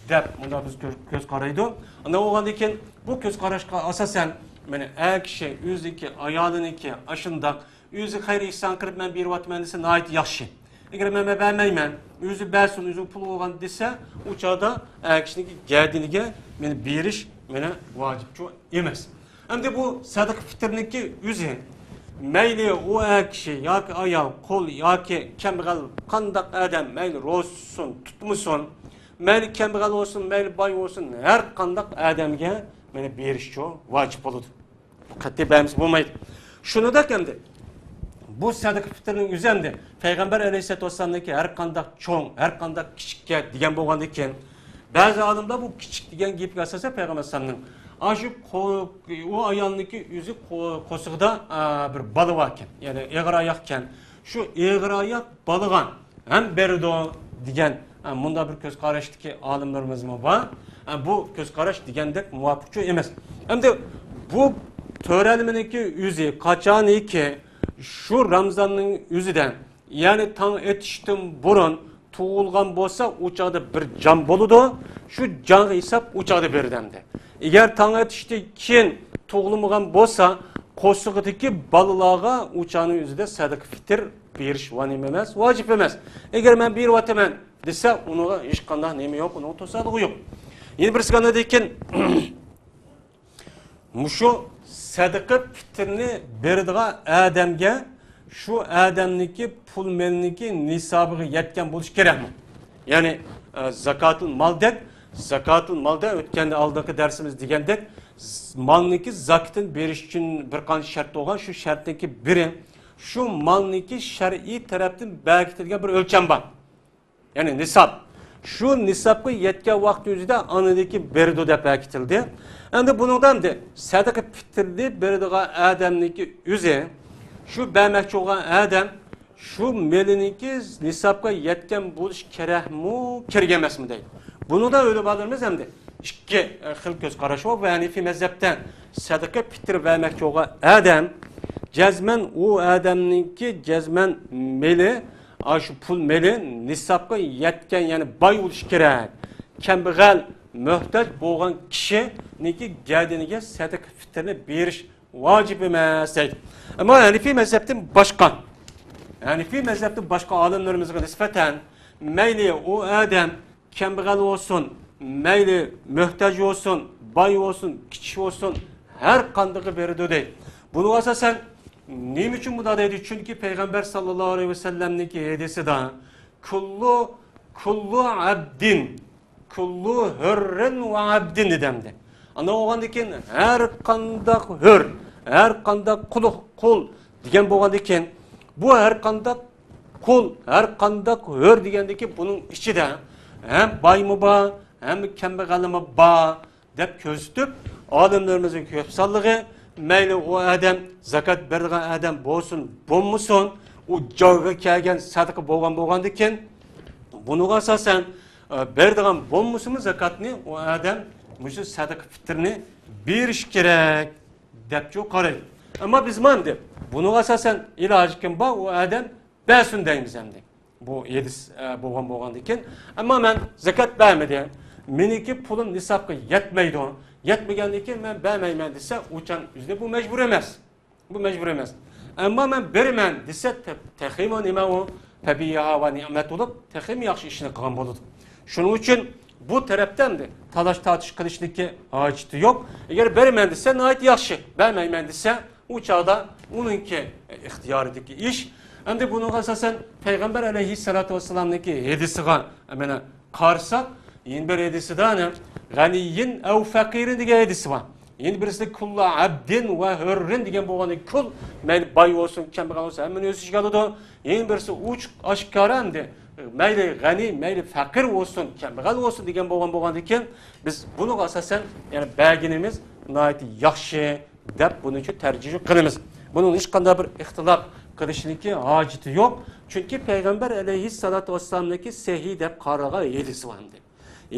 دەپ مۇنداق بىز كۆز، كۆز قارايدۇ. ئانداق بولغاندىن كېيىن بۇ كۆز قاراشقا ئاساسەن، مانا، ئەر كىشى ئۆزىنىڭكى ئايالىنىڭكى ئاشۇنداق ئۆزى خەير ئېھسان قىلىپ مەن بېرىۋاتىمەن دېسە ناھايىتى ياخشى. ئەگەر مەن، مەن بەرمەيمەن، ئۆزى بەرسۇن، ئۆزىنىڭ پۇلى بولغان دېسە، ئۇ چاغدا ئەر كىشىنىڭكى گەدىنىگە مانا بېرىش مانا ۋاجىپچۇ ئەمەس. ئەمدى بۇ سەدىقە پىتىرنىڭكى ئۆزى، مەيلى ئۇ ئەر كىشى ياكى ئايال، قۇل ياكى كەمبەغەل، قانداق ئادەم، مەيلى روزا تۇتسۇن، تۇتمىسۇن، مەيلى كەمبەغەل بولسۇن، مەيلى باي بولسۇن، ھەر قانداق ئادەمگە مانا بېرىشچۇ ۋاجىپ بولىدۇ. قەتئىي بەرمىسە بولمايدۇ. شۇنىڭدەك ئەمدى بۇ سەدىقە پىتىرنىڭ ئۆزى ئەمدى پەيغەمبەر ئەلەيھىسسالاتۇ ۋەسسالامنىڭكى ھەر قانداق چوڭ، ھەر قانداق كىچىككە دېگەن بولغاندىن كېيىن، بەزى ئالىملار بۇ كىچىك دېگەن گېپىگە ئاساسەن پەيغەمبەر ئەلەيھىسسالامنىڭ ئاشۇ قو-، ئۇ ئايالنىڭكى ئۆزى قو-، قورسىقىدا، ئا، بىر بالا باركەن، يەنى ئېغىر ئاياقكەن. شۇ ئېغىر ئاياق بالىغا ھەم بېرىدۇ دېگەن، ئە، مۇنداق بىر كۆز قاراشتىكى ئالىملىرىمىزمۇ بار. ئە، بۇ كۆز قاراش دېگەندەك مۇۋاپىقچۇ ئەمەس. ئەمدى بۇ تۆرەلمىنىڭكى ئۆزى قاچانكى شۇ رامىزاننىڭ ئۆزىدە، يەنى تاڭ ئېتىشتىن بۇرۇن تۇغۇلغان بولسا، ئۇ چاغدا بىر جان بولىدۇ. شۇ جانغا ھېساب ئۇ چاغدا بېرىدۇ ئەمدى. ئەگەر تاڭ ئېتىشتىن كېيىن تۇغۇلمىغان بولسا، قورسىقىدىكى بالىلارغا ئۇ چاغنىڭ ئۆزىدە سەدىقە پىتىر بېرىش ۋاجىپ ئەمەس، ۋاجىپ ئەمەس. ئەگەر مەن بېرىۋاتىمەن دېسە، ئۇنىڭغا ھېچقانداق نېمە يوق، ئۇنىڭغا توسالغۇ يوق. يەنە بىرسى ئاندىن كېيىن، مۇشۇ سەدىقە پىتىرنى بېرىدىغان ئادەمگە شۇ ئادەمنىڭكى پۇل مېلىنىڭكى نىسابىغا يەتكەن بولۇشى كېرەكمۇ؟ يەنى، ئە، زاكاتۇل مالدەك، زاكاتۇل مالدا ئۆتكەندە ئالدىنقى دەرسىمىز دېگەندەك، ز-، مالنىڭكى زاكىتىنى بېرىش ئۈچۈن بىر قانچە شەرت بولغان، شۇ شەرتنىڭكى بىرى، شۇ مالنىڭكى شەرئىي تەرەپتىن بەرگىلى بولىدىغان بىر ئۆلچەم بار. يەنى نىساب. شۇ نىسابقا يەتكەن ۋاقىت ئۆزىدە ئاندىن كېيىن بېرىدۇ دەپ بەرگىلى بولىدۇ. ئەمدى بۇنىڭدا ئەمدى سەدىقە پىتىرنى بېرىدىغان ئادەمنىڭكى ئۆزى، شۇ بەرمەكچى بولغان ئادەم شۇ مېلىنىڭكى نىسابقا يەتكەن بولۇشى كېرەكمۇ، كېرەك ئەمەسمۇ دەيدۇ. بۇنىڭدا ئۆلىمالىرىمىز ئەمدى ئىككى، ئە، خىل كۆز قاراش بار. بۇ ھەنىفىي مەزھەپتە سەدىقە پىتىر بەرمەكچى بولغان ئادەم جەزمەن ئۇ ئادەمنىڭكى جەزمەن مېلى، ئاشۇ پۇل مېلى نىسابقا يەتكەن، يەنى باي بولۇشى كېرەك. كەمبەغەل، مۆھتاج بولغان كىشىنىڭكى گەدىنىگە سەدىقە پىتىرنى بېرىش ۋاجىپ ئەمەس دەيدۇ. ئەمما ھەنىفىي مەزھەپتىن باشقا، ھەنىفىي مەزھەپتىن باشقا ئالىملىرىمىزغا نىسبەتەن، مەيلى ئۇ ئادەم كەمبەغەل بولسۇن، مەيلى مۆھتاج بولسۇن، باي بولسۇن، كىچىك بولسۇن، ھەر قاندىقى بېرىدۇ دەيدۇ. بۇنىڭغا ئاساسەن نېمە ئۈچۈن بۇنداق دەيدۇ؟ چۈنكى پەيغەمبەر ساللاللاھۇ ئەلەيھى ۋەسەللەمنىڭكى ھەدىسىدە، كۇللۇ، كۇللۇ ئەبدىن، كۇللۇ ھۆررىن ۋە ئەبدىن دېدى ئەمدى. ئانداق بولغاندىن كېيىن، ھەر قانداق ھۆر، ھەر قانداق قۇل، قۇل دېگەن بولغاندىن كېيىن، بۇ ھەر قانداق قۇل، ھەر قانداق ھۆر دېگەندىكى بۇنىڭ ئىچىدە ھەم بايمۇ بار، ھەم كەمبەغەلمۇ بار دەپ كۆرسىتىپ، ئالىملىرىمىزنىڭ كۆپ سانلىقى، مەيلى ئۇ ئادەم زاكات بېرىدىغان ئادەم بولسۇن، بولمىسۇن، ئۇ جايىغا كەلگەن سەدىقە بولغان بولغاندىكىن، بۇنىڭغا ئاساسەن، ئە، بېرىدىغان بولمىسىمۇ زاكاتنى ئۇ ئادەم مۇشۇ سەدىقە پىتىرنى بېرىش كېرەك دەپچۇ قارايدۇ. ئەمما بىز ماندى بۇنىڭغا ئاساسەن ئىلاجى كىم بار، ئۇ ئادەم بەرسۇن دەيمىز ئەمدى. بۇ ھەدىس، ئە، بولغان بولغاندىن كېيىن. ئەمما مەن زاكات بەرمىدىم. مېنىڭكى پۇلۇم نىسابقا يەتمەيدۇ. يەتمىگەندىن كېيىن مەن بەرمەيمەن دېسە، ئۇ چاغ ئۆزىدە بۇ مەجبۇر ئەمەس. بۇ مەجبۇر ئەمەس. ئەمما مەن بېرىمەن دېسە، تە-، تېخىمۇ نېمە ئۇ؟ پەبىھا ۋە نېمەت بولۇپ، تېخىمۇ ياخشى ئىشنى قىلغان بولىدۇ. شۇنىڭ ئۈچۈن بۇ تەرەپتە ئەمدى تالاش-تارتىش قىلىشنىڭكى ھاجىتى يوق. ئەگەر بېرىمەن دېسە، ناھايىتى ياخشى. بەرمەيمەن دېسە، ئۇ چاغدا ئۇنىڭكى ئىختىيارىدىكى ئىش. ئەمدى بۇنىڭغا ئاساسەن پەيغەمبەر ئەلەيھىسسالاتۇ ۋەسسالامنىڭكى ھەدىسىغا، مانا، قارىساق، يەنە بىر ھەدىسىدە غەنىيين ئەۋ فەقىرىن دېگەن ھەدىسى بار. يەنە بىرسىدە كۇللا ئەبدىن ۋە ھۆررىن دېگەن بولغاندىكىن، كۇل، مەيلى باي بولسۇن، كەمبەغەل بولسۇن، ھەممىنى ئۆز ئىچىگە ئالىدۇ. يەنە بىرسى ئوچۇق ئاشكارا ئەمدى، مەيلى غەنىي، مەيلى فەقىر بولسۇن، كەمبەغەل بولسۇن دېگەن بولغان بولغاندىكىن، بىز بۇنىڭغا ئاساسەن، يەنى بەرگىنىمىز ناھايىتى ياخشى دەپ بۇنىڭچە تەرجىمە قىلىمىز. بۇنىڭ ھېچقانداق بىر ئىختىلاپ قىلىشنىڭكى ھاجىتى يوق. چۈنكى پەيغەمبەر ئەلەيھىسسالاتۇ ۋەسسالامنىڭكى سەھىھ دەپ قارالغان ھەدىسى بار ئەمدى.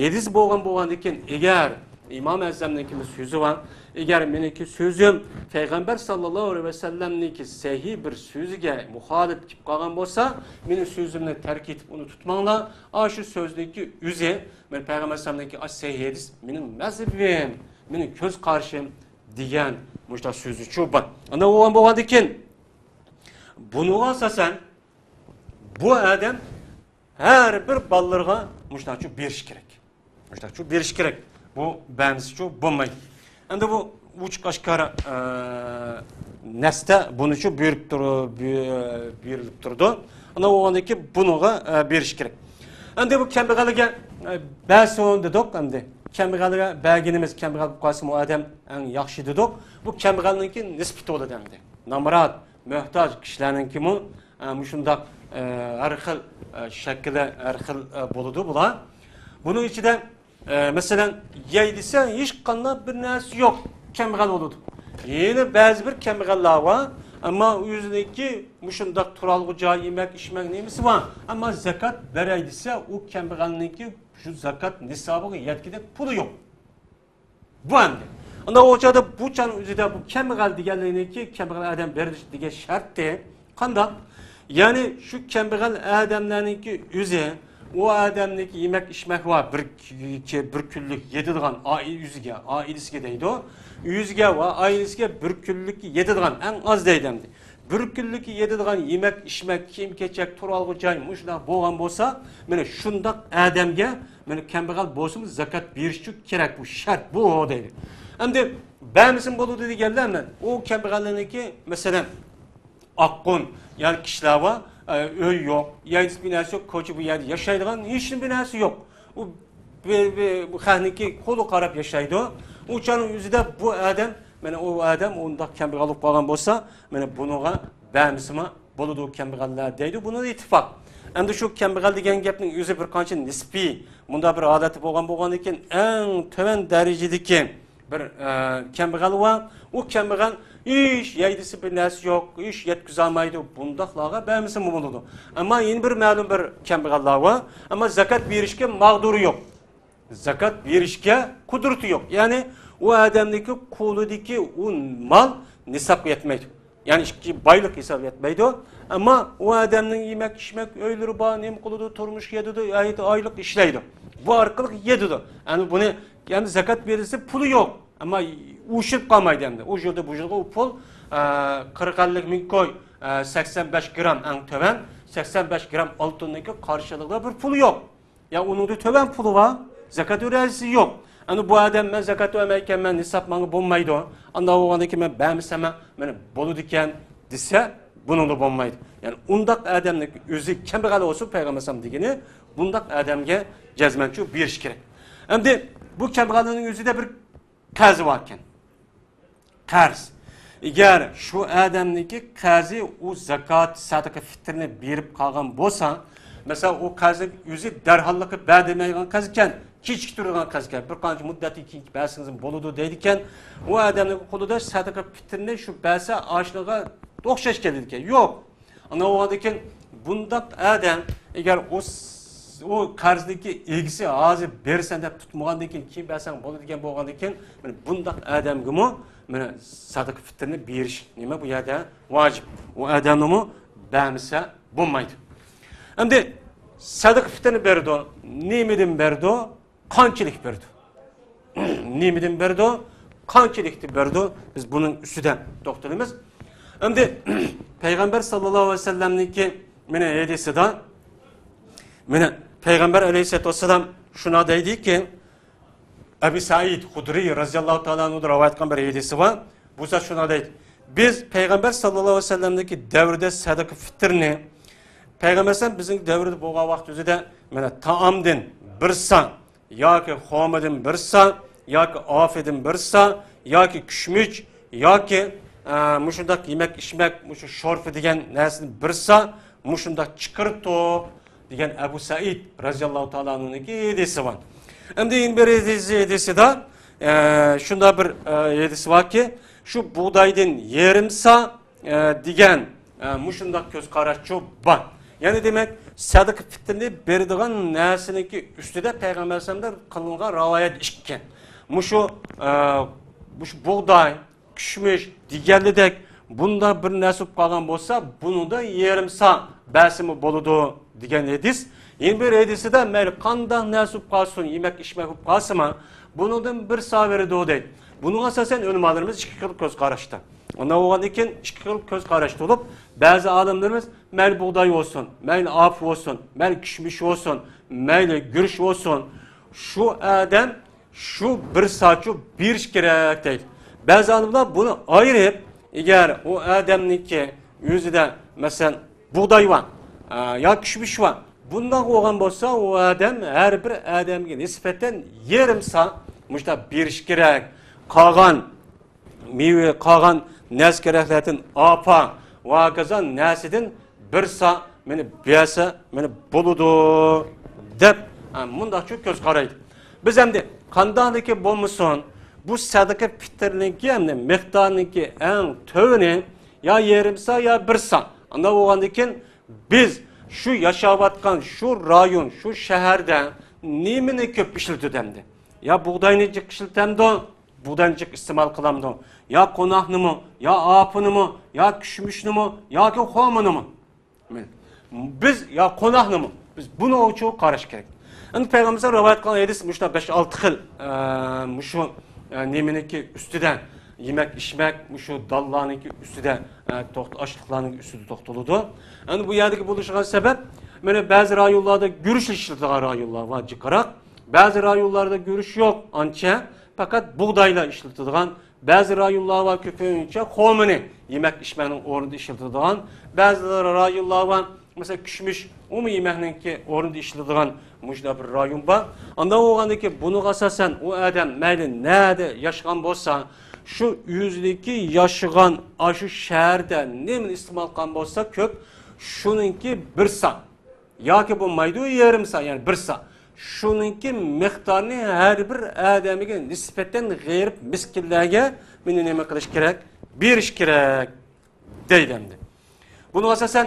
ھەدىس بولغان بولغاندىكىن، ئەگەر ئىمام ئەزەمنىڭكى سۆزى بار، ئەگەر مېنىڭكى سۆزۈم پەيغەمبەر ساللاللاھۇ ئەلەيھى ۋەسەللەمنىڭكى سەھىھ بىر سۆزىگە مۇخالىپ كېلىپ قالغان بولسا، مېنىڭ سۆزۈمنى تەرك ئېتىپ ئۇنى تۇتماڭلار. ئاشۇ سۆزنىڭكى ئۆزى، مەن پەيغەمبەر ئەلەيھىسسالامنىڭكى ئاش سەھىھ ھەدىس مېنىڭ مەزھىپىم، مېنىڭ كۆز قارىشىم دېگەن مۇشۇنداق سۆزىچۇ بار. ئانداق بولغان بولغاندىكىن، بۇنىڭغا ئاساسەن، بۇ ئادەم ھەر بىر بالىلىرىغا مۇشۇنداقچۇ بېرىش كېرەك. مۇشۇنداقچۇ بېرىش كېرەك. بۇ بەرمىسىچۇ بولمايدۇ. ئەمدى بۇ ئوچۇق ئاشكارا، ئە، نەستە بۇنىچۇ بۇيرۇپ تۇر-، بۇ-، بۇيرۇلۇپ تۇرىدۇ. ئانداق بولغاندىن كېيىن بۇنىڭغا، ئە، بېرىش كېرەك. ئەمدى بۇ كەمبەغەلگە، ئە، بەرسۇن دېدۇق ئەمدى. كەمبەغەلگە بەرگىنىمىز، كەمبەغەل بولۇپ قالسا، ئۇ ئادەم ئەڭ ياخشى دېدۇق. بۇ كەمبەغەلنىڭكى نىسبىتى بولىدۇ ئەمدى. نامرات، مۆھتاج كىشىلەرنىڭكىمۇ، ئە، مۇشۇنداق، ئە، ھەر خىل، ئە، شەكلى، ھەر خىل، ئە، بولىدۇ بۇلار. بۇنىڭ ئىچىدە، ئە، مەسىلەن، يەي دېسە، ھېچقانداق بىر نەرسە يوق، كەمبەغەل بولىدۇ. يەنە بەزى بىر كەمبەغەللەر بار، ئەمما ئۆزىنىڭكى مۇشۇنداق تۇرالغۇ جاي، يېمەك، ئىچمەك نېمىسى بار. ئەمما زاكات بېرەي دېسە، ئۇ كەمبەغەلنىڭكى شۇ زاكات نىسابىغا يەتكۈدەك پۇلى يوق. بۇ ئەمدى. ئانداق ئۇ چاغدا بۇ چاغنىڭ ئۆزىدە بۇ كەمبەغەل دېگەنلەرنىڭكى، كەمبەغەل ئادەم بېرىش دېگەن شەرتى قانداق؟ يەنى شۇ كەمبەغەل ئادەملەرنىڭكى ئۆزى، ئۇ ئادەمنىڭكى يېمەك ئىچمەك ۋە بىر، بىر كۈنلۈك يېتىدىغان ئائىلە، ئۆزىگە، ئائىلىسىگە دەيدۇ. ئۆزىگە ۋە ئائىلىسىگە بىر كۈنلۈك يېتىدىغان، ئەڭ ئاز دەيدۇ ئەمدى. بىر كۈنلۈك يەيدىغان يېمەك، ئىچمەك، كىيىم-كېچەك، تۇرالغۇ جاي مۇشۇنداق بولغان بولسا، مانا شۇنداق ئادەمگە، مانا كەمبەغەل بولسىمۇ زاكات بېرىشچۇ كېرەك، بۇ شەرت بۇ دەيدۇ. ئەمدى بەرمىسىمۇ بولىدۇ دېگەنلەر، مەن ئۇ كەمبەغەللەرنىڭكى، مەسىلەن، ئاققۇن، يەنى كىشىلەر بار، ئە، ئۆي يوق، يەر بىناسى يوق، كوچا بۇ يەردە ياشايدىغان ھېچ بىناسى يوق. ئۇ بىر، بىر، بۇ خەقنىڭكى قولىغا قاراپ ياشايدۇ. ئۇ چاغنىڭ ئۆزىدە بۇ ئادەم، مانا ئۇ ئادەم ئۇنداق كەمبەغەل بولۇپ قالغان بولسا، مانا بۇنىڭغا بەرمىسىمۇ بولىدۇ كەمبەغەللەر دەيدۇ. بۇنىڭدا ئىتتىپاق. ئەمدى شۇ كەمبەغەل دېگەن گەپنىڭ ئۆزى بىر قانچە نىسپىي، مۇنداق بىر ھالەتتە بولغان بولغاندىكىن، ئەڭ تۆۋەن دەرىجىدىكى بىر، ئە، كەمبەغەل بار. ئۇ كەمبەغەل ھېچ يەيدىسى بىر نەرسە يوق، ھېچ يەتكۈزەلمەيدۇ. بۇنداقلارغا بەرمىسىمۇ بولىدۇ. ئەمما يەنە بىر مەلۇم بىر كەمبەغەللەر بار. ئەمما زاكات بېرىشكە ماقدۇرى يوق. زاكات بېرىشكە قۇدرىتى يوق. يەنى ئۇ ئادەمنىڭكى قولىدىكى ئۇ مال نىسابقا يەتمەيدۇ. يەنى ئىككى بايلىق ھېسابى يەتمەيدۇ. ئەمما ئۇ ئادەمنىڭ يېمەك، ئىچمەك ئۆيلىرى بار، نېمە قىلىدۇ، تۇرمۇشقا يېتىدۇ، ئايلىق ئىشلەيدۇ. بۇ ئارقىلىق يېتىدۇ. يەنى بۇنى، يەنى زاكات بېرىلسە پۇلى يوق. ئەمما ئۇششىپ قالمايدۇ ئەمدى. ئۇ يىلدا بۇ يىلغا ئۇ پۇل، ئە، قىرىق ئەللىك مىڭ كوي، ئە، سەكسەن بەش گرام ئەڭ تۆۋەن، سەكسەن بەش گرام ئالتۇننىڭكى قارشىلىقىدا بىر پۇل يوق. يا ئۇنىڭدا تۆۋەن پۇلى بار، زاكات ۋەرىسى يوق. ئەنە بۇ ئادەم، مەن زاكات بەرمەيكەنمەن، نىساب ماڭا بولمايدۇ. ئانداق بولغاندىن كېيىن مەن بەرمىسەم، مانا بولىدىكەن دېسە، بۇنىڭدا بولمايدۇ. يەنى ئۇنداق ئادەمنىڭ ئۆزى كەمبەغەل بولسۇن، پەيغەمبەر ئەلەيھىسسالام دېگىنى، بۇنداق ئادەمگە جەزمەنچۇ بېرىش كېرەك. ئەمدى بۇ كەمبەغەلنىڭ ئۆزىدە بىر قەرزى باركەن. قەرز. ئەگەر شۇ ئادەمنىڭكى قەرزى ئۇ زاكات، سەدىقە، فىترنى بېرىپ قالغان بولسا، مەسىلەن، ئۇ قەرزنى ئۆزى دەرھاللىقى بەر دېمەيدىغان قەرز ئىكەن، كېچىكتۈرىدىغان قەرز ئىكەن، بىر قانچە مۇددەتتىن كېيىن بەرسىڭىزمۇ بولىدۇ دەيدىكەن، ئۇ ئادەمنىڭ قولىدا سەدىقە، فىترنى شۇ بەرسە ئاشۇنىڭغا ئوخشاش كېلىدىكەن. يوق. ئانداق بولغاندىن كېيىن بۇنداق ئادەم، ئەگەر ئۇ س-، ئۇ قەرزنىڭكى ئىگىسى ھازىر بېرىسەن دەپ تۇتمىغاندىن كېيىن، كېيىن بەرسەڭ بولىدىكەن بولغاندىن كېيىن، مانا بۇنداق ئادەمگىمۇ مانا سەدىقە فىترنى بېرىش نېمە بۇ يەردە ۋاجىپ. ئۇ ئادەمنىمۇ بەرمىسە بولمايدۇ. ئەمدى سەدىقە فىترنى بېرىدۇ. نېمىدىن بېرىدۇ؟ قانچىلىك بېرىدۇ؟ نېمىدىن بېرىدۇ؟ قانچىلىكتىن بېرىدۇ؟ بىز بۇنىڭ ئۈستىدە توختىلىمىز. ئەمدى پەيغەمبەر ساللاللاھۇ ئەلەيھى ۋەسەللەمنىڭكى مانا ھەدىسىدە، مانا پەيغەمبەر ئەلەيھىسسالاتۇ ۋەسسالام شۇنداق دەيدىكى، ئەبى سەئىد خۇدرىي رەزىياللاھۇ تائالا ئەنھۇدىن رىۋايەت قىلغان بىر ھەدىسى بار. بۇ زات شۇنداق دەيدۇ. بىز پەيغەمبەر ساللاللاھۇ ئەلەيھى ۋەسەللەمنىڭكى دەۋرىدە سەدىقە فىترنى، پەيغەمبەر ئەلەيھىسسالام بىزنىڭ دەۋرىدە بولغان ۋاقىت ئۆزىدە، مانا، تائامدىن بىر سا ياكى خورمىدىن بىر سا ياكى ئاپىدىن بىر سا ياكى كۈشمۈچ ياكى، ئە، مۇشۇنداق يېمەك ئىچمەك، مۇشۇ شورپا دېگەن نەرسىدىن بىر سا مۇشۇنداق چىقىرىپتۇ دېگەن ئەبۇ سەئىد رەزىياللاھۇ تائالا ئەنھۇنىڭكى ھەدىسى بار. ئەمدى يەنە بىر ھەدىسى، ھەدىسىدە، ئە، شۇنداق بىر، ئە، ھەدىس باركى، شۇ بۇغدايدىن يېرىم سا، ئە، دېگەن، ئە، مۇشۇنداق كۆز قاراشچۇ بار. يەنى دېمەك، سەدىقە پىتىرنى بېرىدىغان نەرسىنىڭكى ئۈستىدە پەيغەمبەر ئەلەيھىسسالامدىن قىلىنغان رىۋايەت ئىكەن. مۇشۇ، ئە، مۇشۇ بۇغداي، كۈشمۈش دېگەنلىدەك بۇنداق بىر نەرسە بولۇپ قالغان بولسا، بۇنىڭدا يېرىم سا بەرسىمۇ بولىدۇ دېگەن ھەدىس. يەنە بىر ھەدىسىدە مەيلى قانداق نەرسە بولۇپ قالسۇن، يېمەك ئىچمەك بولۇپ قالسىمۇ، بۇنىڭدىن بىر سا بېرىدۇ دەيدۇ. بۇنىڭغا ئاساسەن ئۆلىمالىرىمىز ئىككى خىل كۆز قاراشتا. ئۇنداق بولغاندىن كېيىن ئىككى خىل كۆز قاراشتا بولۇپ، بەزى ئالىملىرىمىز مەيلى بۇغداي بولسۇن، مەيلى ئاپا بولسۇن، مەيلى كۈشمۈش بولسۇن، مەيلى گۈرۈچ بولسۇن، شۇ ئادەم شۇ بىر ساچۇ بېرىش كېرەك دەيدۇ. بەزى ئالىملار بۇنى ئايرىپ، ئەگەر ئۇ ئادەمنىڭكى ئۆزىدە، مەسىلەن، بۇغداي بار، ئا، يا كۈشمۈش بار، بۇنداق بولغان بولسا، ئۇ ئادەم ھەر بىر ئادەمگە نىسبەتەن يېرىم سا مۇشۇنداق بېرىش كېرەك. قالغان مېۋە، قالغان نەرسە كېرەكلەردىن ئاپا ۋە ھاكازا نەرسىدىن بىر سا مېنى بەرسە، مېنى بولىدۇ، دەپ، ھە، مۇنداقچۇ كۆز قارايدۇ. بىز ئەمدى قانداقلىكى بولمىسۇن، بۇ سەدىقە پىتىرنىڭكى، ئەمدى مىقدارنىڭكى ئەڭ تۆۋىنى يا يېرىم سا، يا بىر سا. ئانداق بولغاندىن كېيىن بىز شۇ ياشاۋاتقان شۇ رايون، شۇ شەھەردە نېمىنى كۆپ ئىشلىتىدۇ ئەمدى؟ يا بۇغداينى جىق ئىشلىتەمدۇ؟ بۇغداينى جىق ئىستېمال قىلامدۇ؟ يا قوناقنىمۇ، يا ئاپىنىمۇ، يا كۈشمۈشنىمۇ، ياكى خورمىنىمۇ؟ بىز يا قوناقنىمۇ؟ بىز بۇنىڭغىچۇ قاراش كېرەك. ئەمدى پەيغەمبىرىمىزنىڭ رىۋايەت قىلغان ھەدىس مۇشۇنداق بەش-ئالتە خىل، ئە، مۇشۇ، ئە، نېمىنىڭكى ئۈستىدە، يېمەك-ئىچمەك، مۇشۇ دانلارنىڭكى ئۈستىدە، ئە، توختا-، ئاشلىقلارنىڭ ئۈستىدە توختىلىدۇ. ئەمدى بۇ يەردىكى بولۇشىغا سەۋەب، مانا بەزى رايونلاردا گۈرۈچ ئىشلىتىدىغان رايونلار بار جىقراق. بەزى رايونلاردا گۈرۈچ يوق، ئانچە، پەقەت بۇغدايلا ئىشلىتىدىغان، بەزى رايونلار بار كۆپىنچە خورمىنى يېمەك ئىچمەكنىڭ ئورنىدا ئىشلىتىدىغان، بەزى رايونلار بار، مەسىلەن، كۈشمۈش ئۇمۇ يېمەكنىڭكى ئورنىدا ئىشلىتىدىغان مۇشۇنداق بىر رايون بار. ئانداق بولغاندىن كېيىن بۇنىڭغا ئاساسەن ئۇ ئادەم مەيلى نەدە ياشىغان بولسا، شۇ ئۆزىدىكى ياشىغان ئاشۇ شەھەردە نېمىنى ئىستېمال قىلغان بولسا كۆپ، شۇنىڭكى بىر سا. ياكى بولمايدۇ، يېرىم سا، يەنى بىر سا. شۇنىڭكى مىقدارنى ھەر بىر ئادەمگە نىسبەتەن غېرىب مىسكىنلەرگە مېنى نېمە قىلىش كېرەك؟ بېرىش كېرەك دەيدۇ ئەمدى. بۇنىڭغا ئاساسەن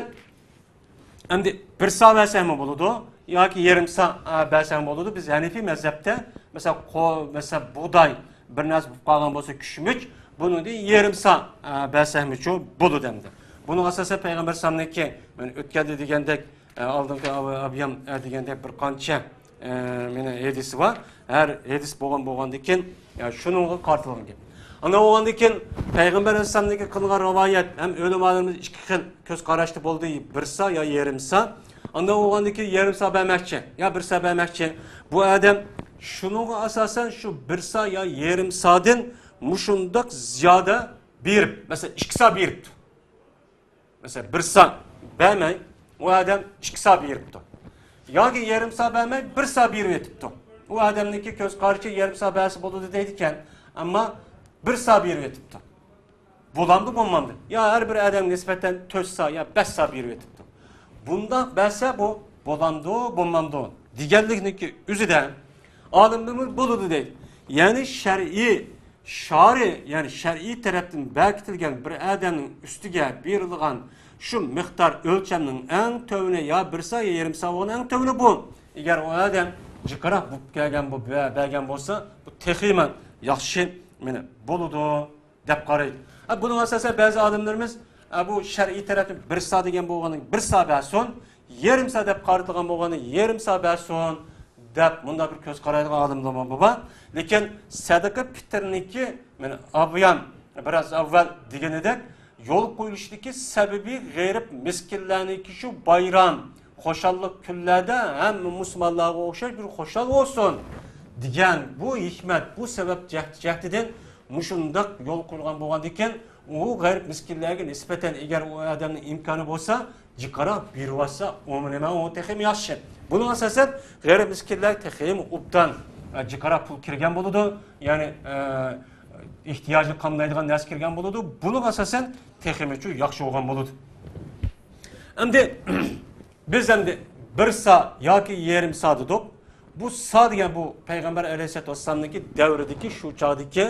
ئەمدى بىر سا بەرسەڭمۇ بولىدۇ، ياكى يېرىم سا، ئا، بەرسەڭ بولىدۇ. بىز ھەنىفىي مەزھەپتە، مەسىلەن، قو-، مەسىلەن، بۇغداي بىر نەرسە بولۇپ قالغان بولسا، كۈشمۈچ، بۇنىڭدىن يېرىم سا، ئا، بەرسەڭمۇچۇ بولىدۇ ئەمدى. بۇنىڭغا ئاساسەن پەيغەمبەر ئەلەيھىسسالامنىڭكى، مەن ئۆتكەندە دېگەندەك، ئە، ئالدىنقى ئاب-، ئابيام، ئە، دېگەندەك بىر قانچە، ئە، مېنىڭ ھەدىسى بار. ھەر ھەدىس بولغان، بولغاندىن كېيىن، يا، شۇنىڭغا قارىتىلغان گەپ. ئانداق بولغاندىن كېيىن پەيغەمبەر ئەلەيھىسسالامنىڭكى قىلغان رىۋايەت ھەم ئۆلىمالىرىمىز ئىككى خىل كۆز قاراشتا بولدى، بىر سا يا يېرىم سا. ئانداق بولغاندىن كېيىن يېرىم سا بەرمەكچى يا بىر سا بەرمەكچى. بۇ ئادەم شۇنىڭغا ئاساسەن شۇ بىر سا يا يېرىم سادىن مۇشۇنداق زىيادە بېرىپ، مەسىلەن، ئىككى سا بېرىپتۇ. مەسىلەن، بىر سا بەرمەي، ئۇ ئادەم ئىككى سا بېرىپتۇ. ياكى يېرىم سا بەرمەي، بىر سا بېرىۋېتىپتۇ. ئۇ ئادەمنىڭكى كۆز قارىشى يېرىم سا بەرسە بولىدۇ دەيدىكەن، ئەمما بىر سا بېرىۋېتىپتۇ. بولامدۇ، بولمامدۇ؟ يا ھەر بىر ئادەمگە نىسبەتەن تۆت سا يا بەش سا بېرىۋېتىپتۇ. بۇنداق بەرسە بۇ بولامدۇ، بولمامدۇ دېگەنلىكنىڭكى ئۆزىدە ئالىملىرىمىز بولىدۇ دەيدۇ. يەنى شەرئىي شارى، يەنى شەرئىي تەرەپتىن بەكىتىلگەن بىر ئادەمنىڭ ئۈستىگە بېرىلغان شۇ مىقدار ئۆلچەمنىڭ ئەڭ تۆۋىنى يا بىر سا يا يېرىم سا بولغان ئەڭ تۆۋىنى بۇ. ئەگەر ئۇ ئادەم جىقراق بولۇپ كەلگەن، بۇ بە-، بەرگەن بولسا، بۇ تېخىمۇ ياخشى، مانا، بولىدۇ دەپ قارايدۇ. ھە، بۇنىڭغا ئاساسەن بەزى ئالىملىرىمىز، ھە، بۇ شەرئىي تەرەپتىن بىر سا دېگەن بولغاندىن بىر سا بەرسۇن، يېرىم سا دەپ قارىتىلغان بولغاندىن يېرىم سا بەرسۇن دەپ مۇنداق بىر كۆز قارايدىغان ئالىملىرىمۇ بار. لېكىن سەدىقە پىتىرنىڭكى، مانا، ئابيام بىراز ئاۋۋال دېگىنىدەك، يول قويۇلۇشىدىكى سەۋەبى غېرىب مىسكىنلەرنىڭكى شۇ بايرام، خۇشاللىق كۈنلەردە ھەممە مۇسۇلمانلارغا ئوخشاش بىر خۇشال بولسۇن دېگەن بۇ ھېكمەت، بۇ سەۋەب جەھەت-، جەھىتىدىن مۇشۇنداق يول قويۇلغان بولغاندىكىن، ئۇ غېرىب مىسكىنلەرگە نىسبەتەن، ئەگەر ئۇ ئادەمنىڭ ئىمكانى بولسا، جىقراق بېرىۋاتسا، ئۇمۇ نېمە، ئۇ تېخىمۇ ياخشى. بۇنىڭ ئاساسەن غېرىب مىسكىنلەر تېخىمۇ ئوبدان، ئە، جىقراق پۇل كىرگەن بولىدۇ. يەنى، ئە، ئېھتىياجنى قامدايدىغان نەرسە كىرگەن بولىدۇ. بۇنىڭ ئاساسەن تېخىمۇچۇ ياخشى بولغان بولىدۇ. ئەمدى بىز ئەمدى بىر سا ياكى يېرىم سا دېدۇق. بۇ سا دېگەن بۇ پەيغەمبەر ئەلەيھىسسالاتۇ ۋەسسالامنىڭكى دەۋرىدىكى، شۇ چاغدىكى،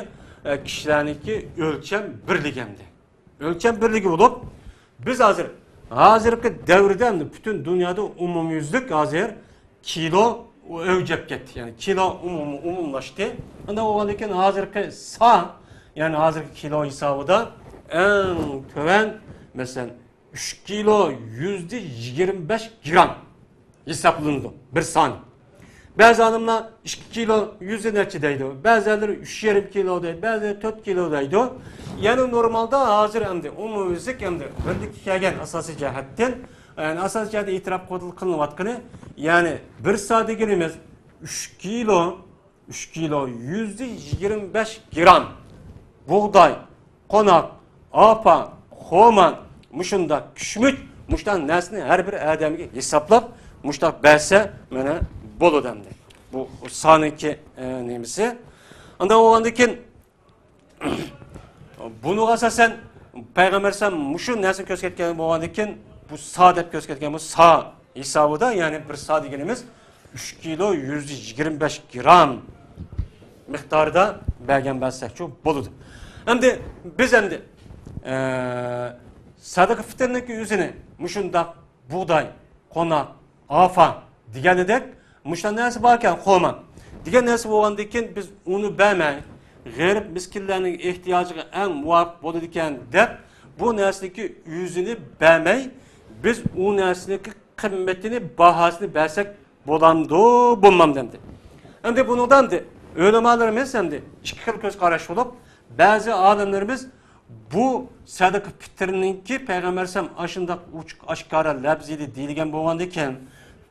ئە، كىشىلەرنىڭكى ئۆلچەم بىرلىكى ئەمدى. ئۆلچەم بىرلىكى بولۇپ، بىز ھازىر، ھازىرقى دەۋردە ئەمدى پۈتۈن دۇنيادا ئومۇميۈزلۈك ھازىر كىلو ئەۋج ئېلىپ كەتتى. يەنى كىلو ئومۇم-، ئومۇملاشتى. ئانداق بولغاندىن كېيىن ھازىرقى سا، يەنى ھازىرقى كىلو ھېسابىدا ئەڭ تۆۋەن، مەسىلەن، ئۈچ كىلو يۈزدە يىگىرمە بەش گرام ھېسابلىنىدۇ بىر سانى. بەزى ئالىملار ئىككى كىلو يۈزدە نەچچە دەيدۇ، بەزىلەر ئۈچ يېرىم كىلو دەيدۇ، بەزىلەر تۆت كىلو دەيدۇ. يەنى نورمالدا ھازىر ئەمدى ئومۇميۈزلۈك ئەمدى بىرلىككە كەلگەن ئاساسىي جەھەتتىن، يەنى ئاساسىي جەھەتتىن ئېتىراپ قىلىنىۋاتقىنى، يەنى بىر سا دېگىنىمىز ئۈچ كىلو، ئۈچ كىلو يۈزدە يىگىرمە بەش گرام بۇغداي، قوناق، ئاپا، خورما، مۇشۇنداق كۈشمۈچ، مۇشۇنداق نەرسىنى ھەر بىر ئادەمگە ھېسابلاپ، مۇشۇنداق بەرسە، مانا، بولىدۇ ئەمدى. بۇ سانىڭكى، ئە، نېمىسى. ئانداق بولغاندىن كېيىن، بۇنىڭغا ئاساسەن پەيغەمبەر ئەلەيھىسسالام مۇشۇ نەرسىنى كۆرسەتكەن بولغاندىن كېيىن، بۇ سا دەپ كۆرسەتكەن، بۇ سا ھېسابىدا، يەنى بىر سا دېگىنىمىز ئۈچ كىلو يۈزدە يىگىرمە بەش گرام مىقدارىدا بەرگەن بەرسەكچۇ بولىدۇ. ئەمدى بىز ئەمدى، ئە، سەدىقە پىتىرنىڭكى ئۆزىنى مۇشۇنداق بۇغداي، قوناق، ئاپا دېگەنىدەك، مۇشۇنداق نەرسە باركەن، خورما دېگەن نەرسە بولغاندىن كېيىن، بىز ئۇنى بەرمەي، غېرىب مىسكىنلەرنىڭ ئېھتىياجىغا ئەڭ مۇۋاپىق بولىدىكەن دەپ، بۇ نەرسىنىڭكى ئۆزىنى بەرمەي، بىز ئۇ نەرسىنىڭكى قىممىتىنى، باھاسىنى بەرسەك بولامدۇ، بولمامدۇ ئەمدى؟ ئەمدى بۇنىڭدا ئەمدى ئۆلىمالىرىمىز ئەمدى ئىككى خىل كۆز قاراش بولۇپ، بەزى ئالىملىرىمىز بۇ سەدىقە پىتىرنىڭكى پەيغەمبەر ئەلەيھىسسالام ئاشۇنداق ئوچۇق ئاشكارا لەپزىدە دېيىلگەن بولغاندىكىن،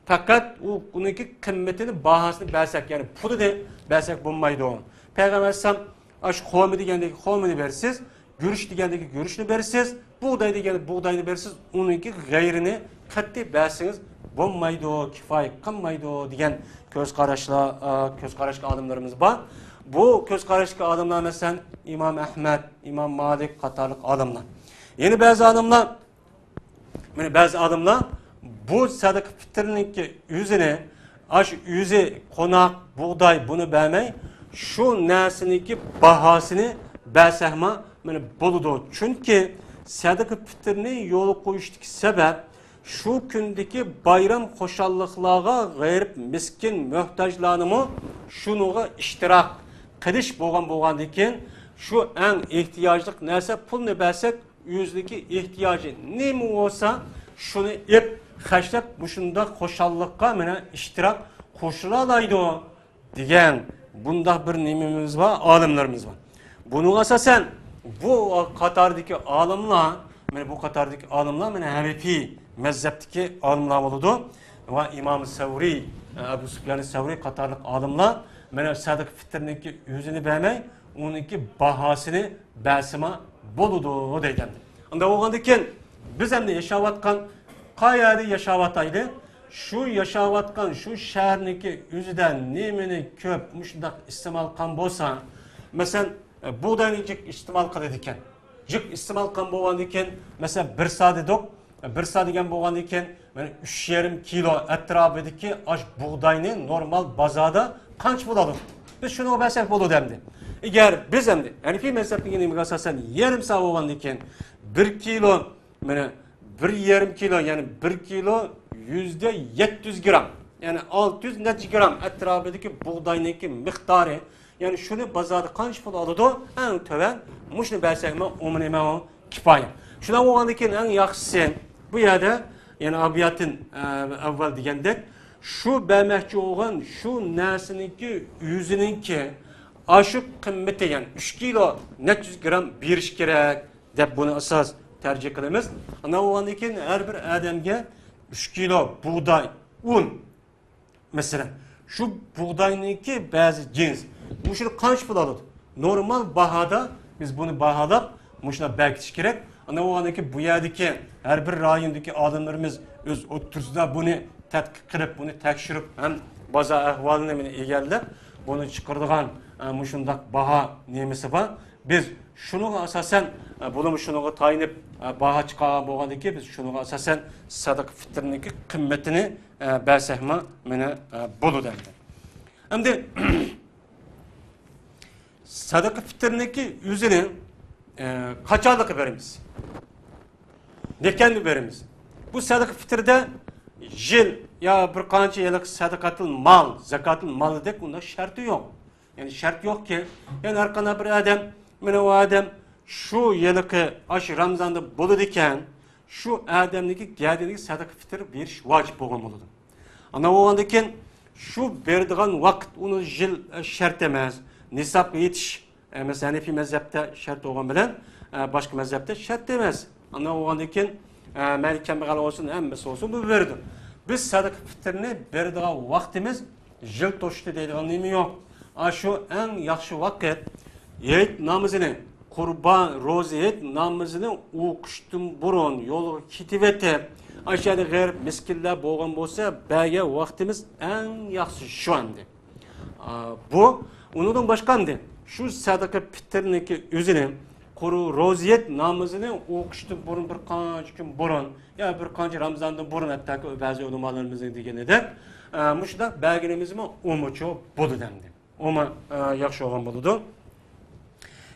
پەقەت ئۇ، ئۇنىڭكى قىممىتىنى، باھاسىنى بەرسەك، يەنى پۇلىنى بەرسەك بولمايدۇ. پەيغەمبەر ئەلەيھىسسالام ئاشۇ خورما دېگەندىكى خورمىنى بېرىسىز، گۈرۈچ دېگەندىكى گۈرۈچنى بېرىسىز، بۇغداي دېگەندە بۇغداينى بېرىسىز، ئۇنىڭكى غەيرىنى قەتئىي بەرسىڭىز بولمايدۇ، كۇپايە قىلمايدۇ دېگەن كۆز قاراشلار، ئا، كۆز قاراشلىق ئالىملىرىمىز بار. بۇ كۆز قاراشلىق ئالىملار، مەسىلەن، ئىمام ئەھمەد، ئىمام مالىك قاتارلىق ئالىملار. يەنە بەزى ئالىملار، مانا بەزى ئالىملار بۇ سەدىقە پىتىرنىڭكى ئۆزىنى، ئاشۇ ئۆزى قوناق، بۇغداي بۇنى بەرمەي، شۇ نەرسىنىڭكى باھاسىنى بەرسەكمۇ، مانا، بولىدۇ. چۈنكى سەدىقە پىتىرنى يولغا قويۇشتىكى سەۋەب، شۇ كۈندىكى بايرام خۇشاللىقلارغا غېرىب، مىسكىن، مۆھتاجلارنىمۇ شۇنىڭغا ئىشتىراك قىلىش بولغان، بولغاندىكىن، شۇ ئەڭ ئېھتىياجلىق نەرسە پۇلنى بەرسەك، ئۆزىنىڭكى ئېھتىياجى نېمە بولسا، شۇنى ئېپ خەجلەپ، مۇشۇنداق خۇشاللىققا مانا ئىشتىراك قوشۇلالايدۇ دېگەن بۇنداق بىر نېمىمىز بار، ئالىملىرىمىز بار. بۇنىڭغا ئاساسەن بۇ قاتاردىكى ئالىملار، مانا بۇ قاتاردىكى ئالىملار مانا ھەنىفىي مەزھەپتىكى ئالىملار بولىدۇ. ۋە ئىمام سەۋرىي، ئەبۇ سۇپيان سەۋرىي قاتارلىق ئالىملار مانا سەدىقە پىتىرنىڭكى ئۆزىنى بەرمەي، ئۇنىڭكى باھاسىنى بەرسىمۇ بولىدۇ دەيدۇ. ئۇنداق بولغاندىكىن، بىز ئەمدى ياشاۋاتقان، قەيەردە ياشاۋاتايلى، شۇ ياشاۋاتقان شۇ شەھەرنىڭكى ئۆزىدە نېمىنى كۆپ مۇشۇنداق ئىستېمال قىلغان بولسا، مەسىلەن، بۇغداينى جىق ئىستېمال قىلىدىكەن. جىق ئىستېمال قىلغان بولغاندىكىن، مەسىلەن، بىر سا دېدۇق، بىر سا دېگەن بولغاندىكىن، مانا ئۈچ يېرىم كىلو ئەتراپىدىكى ئاش بۇغداينى نورمال بازاردا قانچە پۇل ئالىدۇ؟ بىز شۇنى بەرسەك بولىدۇ ئەمدى. ئەگەر بىز ئەمدى ھەنىفىي مەزھەپنىڭ نېمىگە ئاساسەن يېرىم سا بولغاندىكىن، بىر كىلو، مانا بىر يېرىم كىلو، يەنى بىر كىلو يۈزدە يەتتە يۈز گرام، يەنى ئالتە يۈز نەچچە گرام ئەتراپىدىكى بۇغداينىڭكى مىقدارى، يەنى شۇنى بازاردا قانچە پۇل ئالىدۇ؟ ئەڭ تۆۋەن مۇشۇنى بەرسەكمۇ ئۇمۇ نېمە ئۇ كۇپايە. شۇنداق بولغاندىن كېيىن ئەڭ ياخشىسى بۇ يەردە، يەنى ئابياتىن، ئە، ئەۋۋەل دېگەندەك، شۇ بەرمەكچى بولغان شۇ نەرسىنىڭكى ئۆزىنىڭكى ئاشۇ قىممىتى، يەنى ئۈچ كىلو نەچچە يۈز گرام بېرىش كېرەك دەپ بۇنى ئاساس تەرجىھ قىلىمىز. ئانداق بولغاندىن كېيىن ھەر بىر ئادەمگە ئۈچ كىلو بۇغداي، ئۇن، مەسىلەن، شۇ بۇغداينىڭكى بەزى جىنس، مۇشۇنى قانچە پۇل ئالىدۇ؟ نورمال باھادا بىز بۇنى باھالاپ، مۇشۇنداق بەركىتىش كېرەك. ئاندىن بۇ يەردىكى ھەر بىر رايوندىكى ئالىملىرىمىز ئۆز ئوتتۇرىسىدا بۇنى تەتقىق قىلىپ، بۇنى تەكشۈرۈپ ھەم بازار ئەھۋالىنى مانا ئىگىلەپ، بۇنى چىقىرىدىغان، ئە، مۇشۇنداق باھا نېمىسى بار. بىز شۇنىڭغا ئاساسەن، ئە، بۇنىمۇ شۇنىڭغا تايىنىپ، ئە، باھا چىقارغان بولغاندىن كېيىن، بىز شۇنىڭغا ئاساسەن سەدىقە پىتىرنىڭكى قىممىتىنى، ئە، بەرسەكمۇ مانا، ئە، بولىدۇ ئەمدى. ئەمدى سەدىقە پىتىرنىڭكى ئۆزىنى، ئە، قاچانلىقى بېرىمىز؟ نەچچە كۈندە بېرىمىز؟ بۇ سەدىقە پىتىردە يىل يا بىر قانچە يىللىق سەدىقەتۇل مال، زەكاتۇل مالدەك ئۇنداق شەرتى يوق. يەنى شەرت يوقكى، يەنى ھەر قانداق بىر ئادەم، مانا ئۇ ئادەم شۇ يىلقى ئاشۇ رامزاندا بولىدىكەن، شۇ ئادەمنىڭكى گەدىنىگە سەدىقە پىتىر بېرىش ۋاجىپ بولغان بولىدۇ. ئانداق بولغاندىن كېيىن شۇ بېرىدىغان ۋاقىت ئۇنى يىل، ئە، شەرت ئەمەس. نىسابقا يېتىش، ئە، مەسىلەن، ھەنىفىي مەزھەپتە شەرت بولغان بىلەن، ئە، باشقا مەزھەپتە شەرت ئەمەس. ئانداق بولغاندىن كېيىن، ئە، مەيلى كەمبەغەل بولسۇن، ھەممىسى بولسۇن، بۇ بېرىدۇ. بىز سەدىقە پىتىرنى بېرىدىغان ۋاقتىمىز يىل توشتى دەيدىغان نېمە يوق. ئاشۇ ئەڭ ياخشى ۋاقىت، ھېيت نامىزىنى، قۇربان، روزا ھېيت نامىزىنى ئوقۇشتىن بۇرۇن يولغا كېتىۋېتىپ، ئاشۇ يەردە غېرىب مىسكىنلار بولغان بولسا، بەرگەن ۋاقتىمىز ئەڭ ياخشىسى شۇ ئەمدى. ئا، بۇ، ئۇنىڭدىن باشقا ئەمدى شۇ سەدىقە پىتىرنىڭكى ئۆزىنى، قۇرۇ روزىيەت نامىزىنى ئوقۇشتىن بۇرۇن، بىر قانچە كۈن بۇرۇن، يا بىر قانچە رامزاندىن بۇرۇن، ھەتتاكى بەزى ئۆلىمالىرىمىزنىڭ دېگىنىدەك، ئا، مۇشۇنداق بەرگىنىمىزمۇ ئۇمۇچۇ بولىدۇ ئەمدى. ئۇمۇ، ئا، ياخشى بولغان بولىدۇ.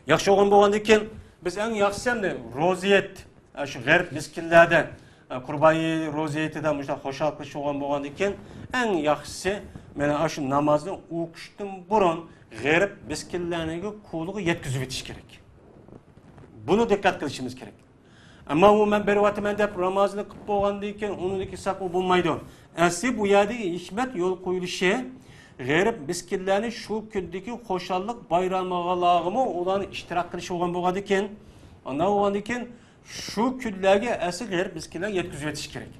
ياخشى بولغان بولغاندىن كېيىن، بىز ئەڭ ياخشىسى ئەمدى روزىيەت، ئە، شۇ غېرىب مىسكىنلەردە، ئە، قۇربان روزا ھېيتىدا مۇشۇنداق خۇشال قىلىش بولغان بولغاندىن كېيىن، ئەڭ ياخشىسى، مانا ئاشۇ نامازنى ئوقۇشتىن بۇرۇن غېرىب مىسكىنلەرنىڭكى قولىغا يەتكۈزۈۋېتىش كېرەك. بۇنى دىققەت قىلىشىمىز كېرەك. ئەمما ئۇ مەن بېرىۋاتىمەن دەپ نامازنى قىلىپ بولغاندىن كېيىن ئۇنىڭدىن كېيىن ساقلىق بولمايدۇ. ئەسلى بۇ يەردىكى ھېكمەت يول قويۇلۇشى، غېرىب مىسكىنلەرنى شۇ كۈندىكى خۇشاللىق بايرىمىغىلاغىمۇ ئۇلارنى ئىشتىراك قىلىش بولغان بولغاندىن كېيىن، ئانداق بولغاندىن كېيىن، شۇ كۈنلەرگە ئەسلى غېرىب مىسكىنلەرگە يەتكۈزۈۋېتىش كېرەك.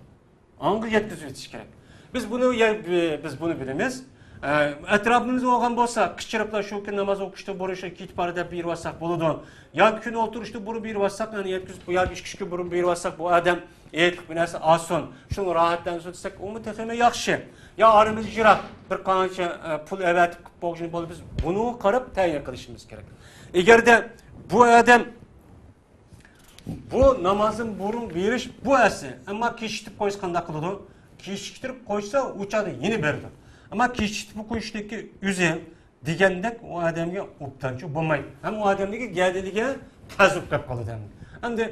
ئاڭغا يەتكۈزۈۋېتىش كېرەك. بىز بۇنى، يە-، بى-، بىز بۇنى بىلىمىز. ئە، ئەتراپىمىزدا بولغان بولسا، قىچىرىپلا شۇ كۈن ناماز ئوقۇشتا بۇرۇن شۇ كېتىپ بارا دەپ بېرىۋاتساق بولىدۇ. ياكى كۈن ئولتۇرۇشتا بۇرۇن بېرىۋاتساق، يەنى يەتكۈزۈپ، بۇ يەرگە ئىككى، ئۈچ كۈن بۇرۇن بېرىۋاتساق، بۇ ئادەم ھېيتلىق بىر نەرسە ئالسۇن، شۇنىڭ راھەتلەنسۇن دېسەك، ئۇمۇ تېخىمۇ ياخشى. يا ئارىمىز يىراق، بىر قانچە، ئە، پۇل ئەۋەتىپ قىلىپ بولغىنى بولدى، بىز بۇنىڭغا قاراپ تەييار قىلىشىمىز كېرەك. ئەگەردە بۇ ئادەم بۇ نامازدىن بۇرۇن بېرىش بۇ ئەسلى. ئەمما كېچىكتۈرۈپ قويسا قانداق قىلىدۇ؟ كېچىكتۈرۈپ قويسا ئۇ چاغدا يەنە بېرىدۇ. ئەمما كېچىكتۈرۈپ قويۇشتىكى ئۆزى دېگەندەك ئۇ ئادەمگە ئوبدانچە بولمايدۇ. ھەم ئۇ ئادەمنىڭكى گەدىنىگە تەزۇپ كەپ قالىدۇ ئەمدى. ئەمدى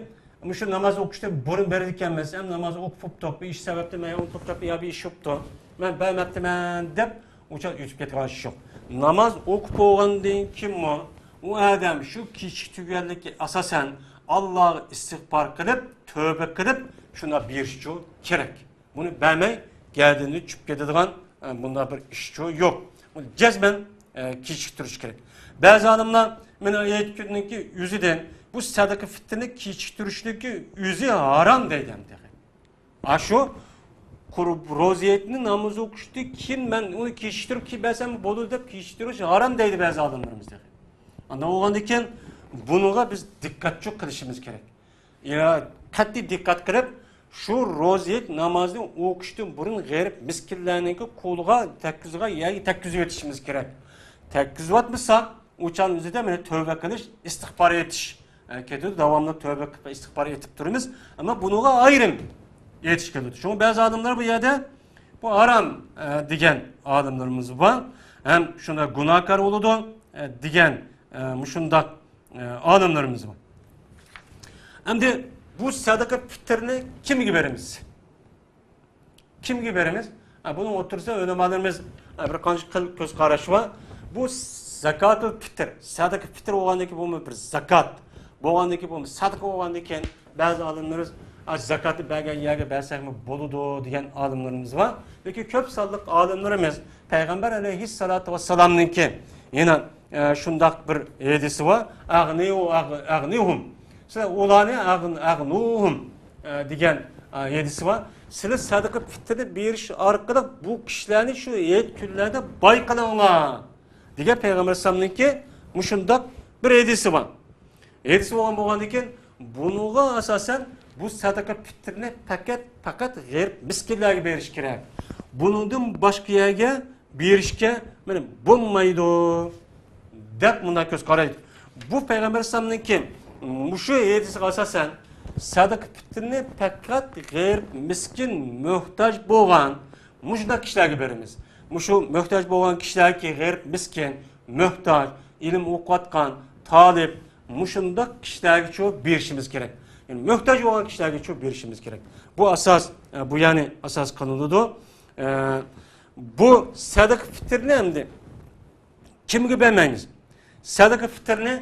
مۇشۇ ناماز ئوقۇشتا بۇرۇن بېرىدىكەنمىز، ھەم ناماز ئوقۇپ بوپتۇق، بىر ئىش سەۋەبتىن مەن ئۇنتۇپ كەتتىم يا بىر ئىش بوپتۇ، مەن بەرمەپتىمەن دەپ ئۇ چاغ ئۆتۈپ كەتكەن ئىش يوق. ناماز ئوقۇپ بولغاندىن كېيىنمۇ ئۇ ئادەم شۇ كېچىكتۈرگەنلىككە ئاساسەن ئاللاغا ئىستىغپار قىلىپ، تۆۋبە قىلىپ، شۇنداق بېرىشچۇ كېرەك. بۇنى بەرمەي، گەدىنى چۈشۈپ كېتىدىغان، ئە، بۇنداق بىر ئىشچۇ يوق. بۇنى جەزمەن، ئە، كېچىكتۈرۈش كېرەك. بەزى ئالىملار مانا ھېيت كۈننىڭكى ئۆزىدىن بۇ سەدىقە پىتىرنى كېچىكتۈرۈشنىڭكى ئۆزى ھارام دەيدۇ ھەم تېخى. ئاشۇ قۇرۇپ روزىيەتنى ناماز ئوقۇشتىن كېيىن مەن ئۇنى كېچىكتۈرۈپ كېلىپ بەرسەم بولىدۇ دەپ كېچىكتۈرۈش ھارام دەيدۇ بەزى ئالىملىرىمىز تېخى. ئانداق بولغاندىن كېيىن بۇنىڭغا بىز دىققەتچۇ قىلىشىمىز كېرەك. يا، قەتئىي دىققەت قىلىپ، شۇ روزىيەت نامازىنى ئوقۇشتىن بۇرۇن غېرىب مىسكىنلەرنىڭكى قولىغا تەگكۈزىدىغان يەرگە تەگكۈزۈۋېتىشىمىز كېرەك. تەگكۈزۈۋاتمىساق، ئۇ چاغنىڭ ئۆزىدە مانا تۆۋە قىلىش، ئىستىغپار ئېيتىش، ئە، كېتىدۇ. داۋاملىق تۆۋە قىلىپ، ئىستىغپار ئېيتىپ تۇرىمىز. ئەمما بۇنىڭغا ئايرىم ئېيتىش كېلىدۇ. شۇڭا بەزى ئالىملار بۇ يەردە بۇ ھارام، ئە، دېگەن ئالىملىرىمىز بار. ھەم شۇنداق گۇناھكار بولىدۇ، ئە، دېگەن، ئە، مۇشۇنداق، ئە، ئالىملىرىمىز بار. ئەمدى بۇ سەدىقە پىتىرنى كىمگە بېرىمىز؟ كىمگە بېرىمىز؟ ھە، بۇنىڭ ئوتتۇرىسىدا ئۆلىمالىرىمىز، ھە، بىر قانچە خىل كۆز قاراش بار. بۇ زاكاتۇل پىتىر، سەدىقە پىتىر بولغاندىن كېيىن بۇمۇ بىر زاكات. بولغاندىن كېيىن بۇمۇ سەدىقە بولغاندىن كېيىن بەزى ئالىملىرىمىز، ھە، زاكاتنى بەرگەن يەرگە بەرسەكمۇ بولىدۇ دېگەن ئالىملىرىمىز بار. لېكىن كۆپ سانلىق ئالىملىرىمىز پەيغەمبەر ئەلەيھىسسالاتۇ ۋەسسالامنىڭكى يەنە، ئە، شۇنداق بىر ھەدىسى بار. ئەغنىيۇ، ئەغ-، ئەغنىيۇھۇم. سىلەر ئۇلارنى ئەغن-، ئەغنۇھۇم، ئە، دېگەن، ئە، ھەدىسى بار. سىلەر سەدىقە پىتىرنى بېرىش ئارقىلىق بۇ كىشىلەرنى شۇ ھېيت كۈنلەردە باي قىلىڭلار، دېگەن پەيغەمبەر ئەلەيھىسسالامنىڭكى مۇشۇنداق بىر ھەدىسى بار. ھەدىسى بولغان بولغاندىن كېيىن، بۇنىڭغا ئاساسەن بۇ سەدىقە پىتىرنى پەقەت، پەقەت غېرىب مىسكىنلارغا بېرىش كېرەك. بۇنىڭدىن باشقا يەرگە بېرىشكە، مانا، بولمايدۇ، دەپ مۇنداق كۆز قارايدۇ. بۇ پەيغەمبەر ئەلەيھىسسالامنىڭكى مۇشۇ ھەدىسىگە ئاساسەن، سەدىقە پىتىرنى پەقەت غېرىب، مىسكىن، مۆھتاج بولغان مۇشۇنداق كىشىلەرگە بېرىمىز. مۇشۇ مۆھتاج بولغان كىشىلەركى غېرىب، مىسكىن، مۆھتاج، ئىلىم ئوقۇۋاتقان، تالىپ، مۇشۇنداق كىشىلەرگىچۇ بېرىشىمىز كېرەك. يەنى مۆھتاج بولغان كىشىلەرگىچۇ بېرىشىمىز كېرەك. بۇ ئاساس، ئە، بۇ يەنى ئاساس قىلىنىدۇ. ئە، بۇ سەدىقە پىتىرنى ئەمدى كىمگە بەرمەيمىز؟ سەدىقە پىتىرنى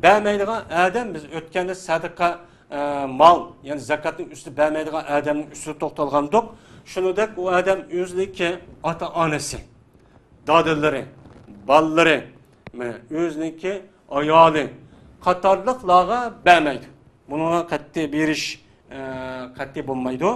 بەرمەيدىغان ئادەم، بىز ئۆتكەندە سەدىقە، ئە، مال، يەنى زاكاتنىڭ ئۈستىدە بەرمەيدىغان ئادەمنىڭ ئۈستىدە توختالغانىدۇق. شۇنىڭدەك ئۇ ئادەم ئۆزىنىڭكى ئاتا-ئانىسى، دادىلىرى، بالىلىرى، مانا ئۆزىنىڭكى ئايالى قاتارلىقلارغا بەرمەيدۇ. بۇنىڭغا قەتئىي بېرىش، ئە، قەتئىي بولمايدۇ.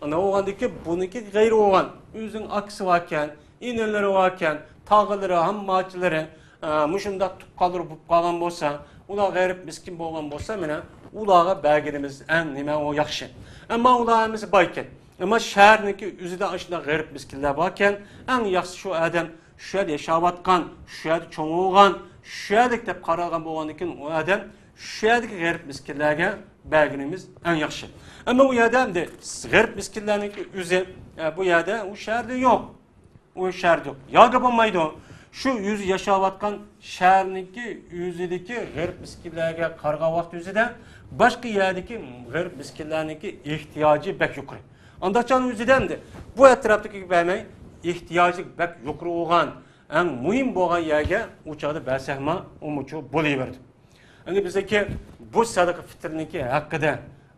ئانداق بولغاندىكى بۇنىڭكى غەيرى بولغان، ئۆزىنىڭ ئاكىسى باركەن، ئىنىلىرى باركەن، تاغىلىرى، ھامماچىلىرى، ئە، مۇشۇنداق تۇغقانلىرى بولۇپ قالغان بولسا، ئۇلار غېرىب مىسكىن بولغان بولسا، مانا ئۇلارغا بەرگىنىمىز ئەڭ نېمە ئۇ ياخشى. ئەمما ئۇلار ھەممىسى باركەن. ئەمما شەھەرنىڭكى ئۆزىدە ئاشۇنداق غېرىب مىسكىنلار باركەن، ئەڭ ياخشىسى شۇ ئادەم شۇ يەردە ياشاۋاتقان، شۇ يەردە چوڭ بولغان، شۇ يەردىكى دەپ قارالغان بولغاندىكىن، ئۇ ئادەم شۇ يەردىكى غېرىب مىسكىنلەرگە بەرگىنىمىز ئەڭ ياخشى. ئەمما ئۇ يەردە ئەمدى غېرىب مىسكىنلەرنىڭكى ئۆزى، ئە، بۇ يەردە ئۇ شەھەردە يوق. ئۇ شەھەردە يوق. ياكى بولمايدۇ. شۇ ئۆزى ياشاۋاتقان شەھەرنىڭكى ئۆزىدىكى غېرىب مىسكىنلەرگە قارىغان ۋاقىت ئۆزىدە باشقا يەردىكى غېرىب مىسكىنلەرنىڭكى ئېھتىياجى بەك يۇقىرى. ئانداق چاغنىڭ ئۆزىدە ئەمدى بۇ ئەتراپتىكىگە بەرمەي، ئېھتىياجلىق بەك يۇقىرى بولغان، ئەڭ مۇھىم بولغان يەرگە ئۇ چاغدا بەرسەكمۇ، ئۇمۇچۇ بولۇۋېرىدۇ. ئەمدى بىزدىكى بۇ سەدىقە پىتىرنىڭكى ھەققىدە،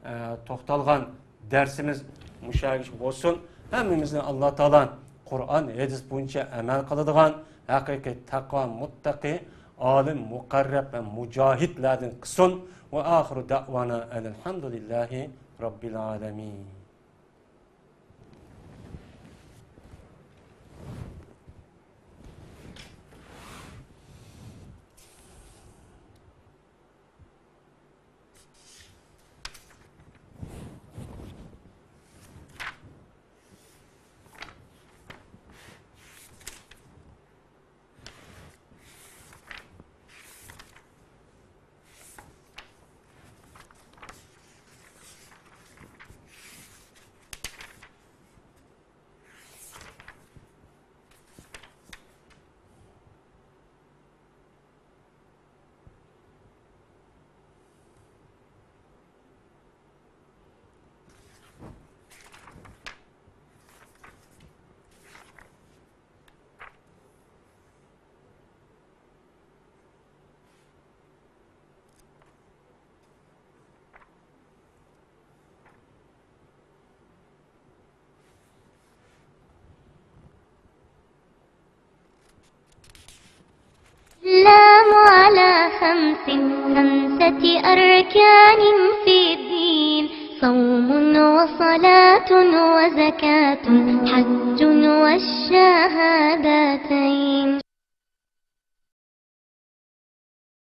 ئە، توختالغان دەرسىمىز مۇشۇ يەرگىچە بولسۇن. ھەممىمىزنى ئاللا تائالا قۇرئان، ھەدىس بويىچە ئەمەل قىلىدىغان، ھەقىقىي تەقۋا، مۇتتەقى، ئالىم، مۇقەررەب ۋە مۇجاھىدلاردىن قىلسۇن. ۋە ئاخىرۇ دەئۋانا ئەنىلھەمدۇلىللاھى رەببىل ئالەمىن. الإسلام على خمس، خمسة أركان في الدين، صوم وصلاة وزكاة، حج والشهادتين.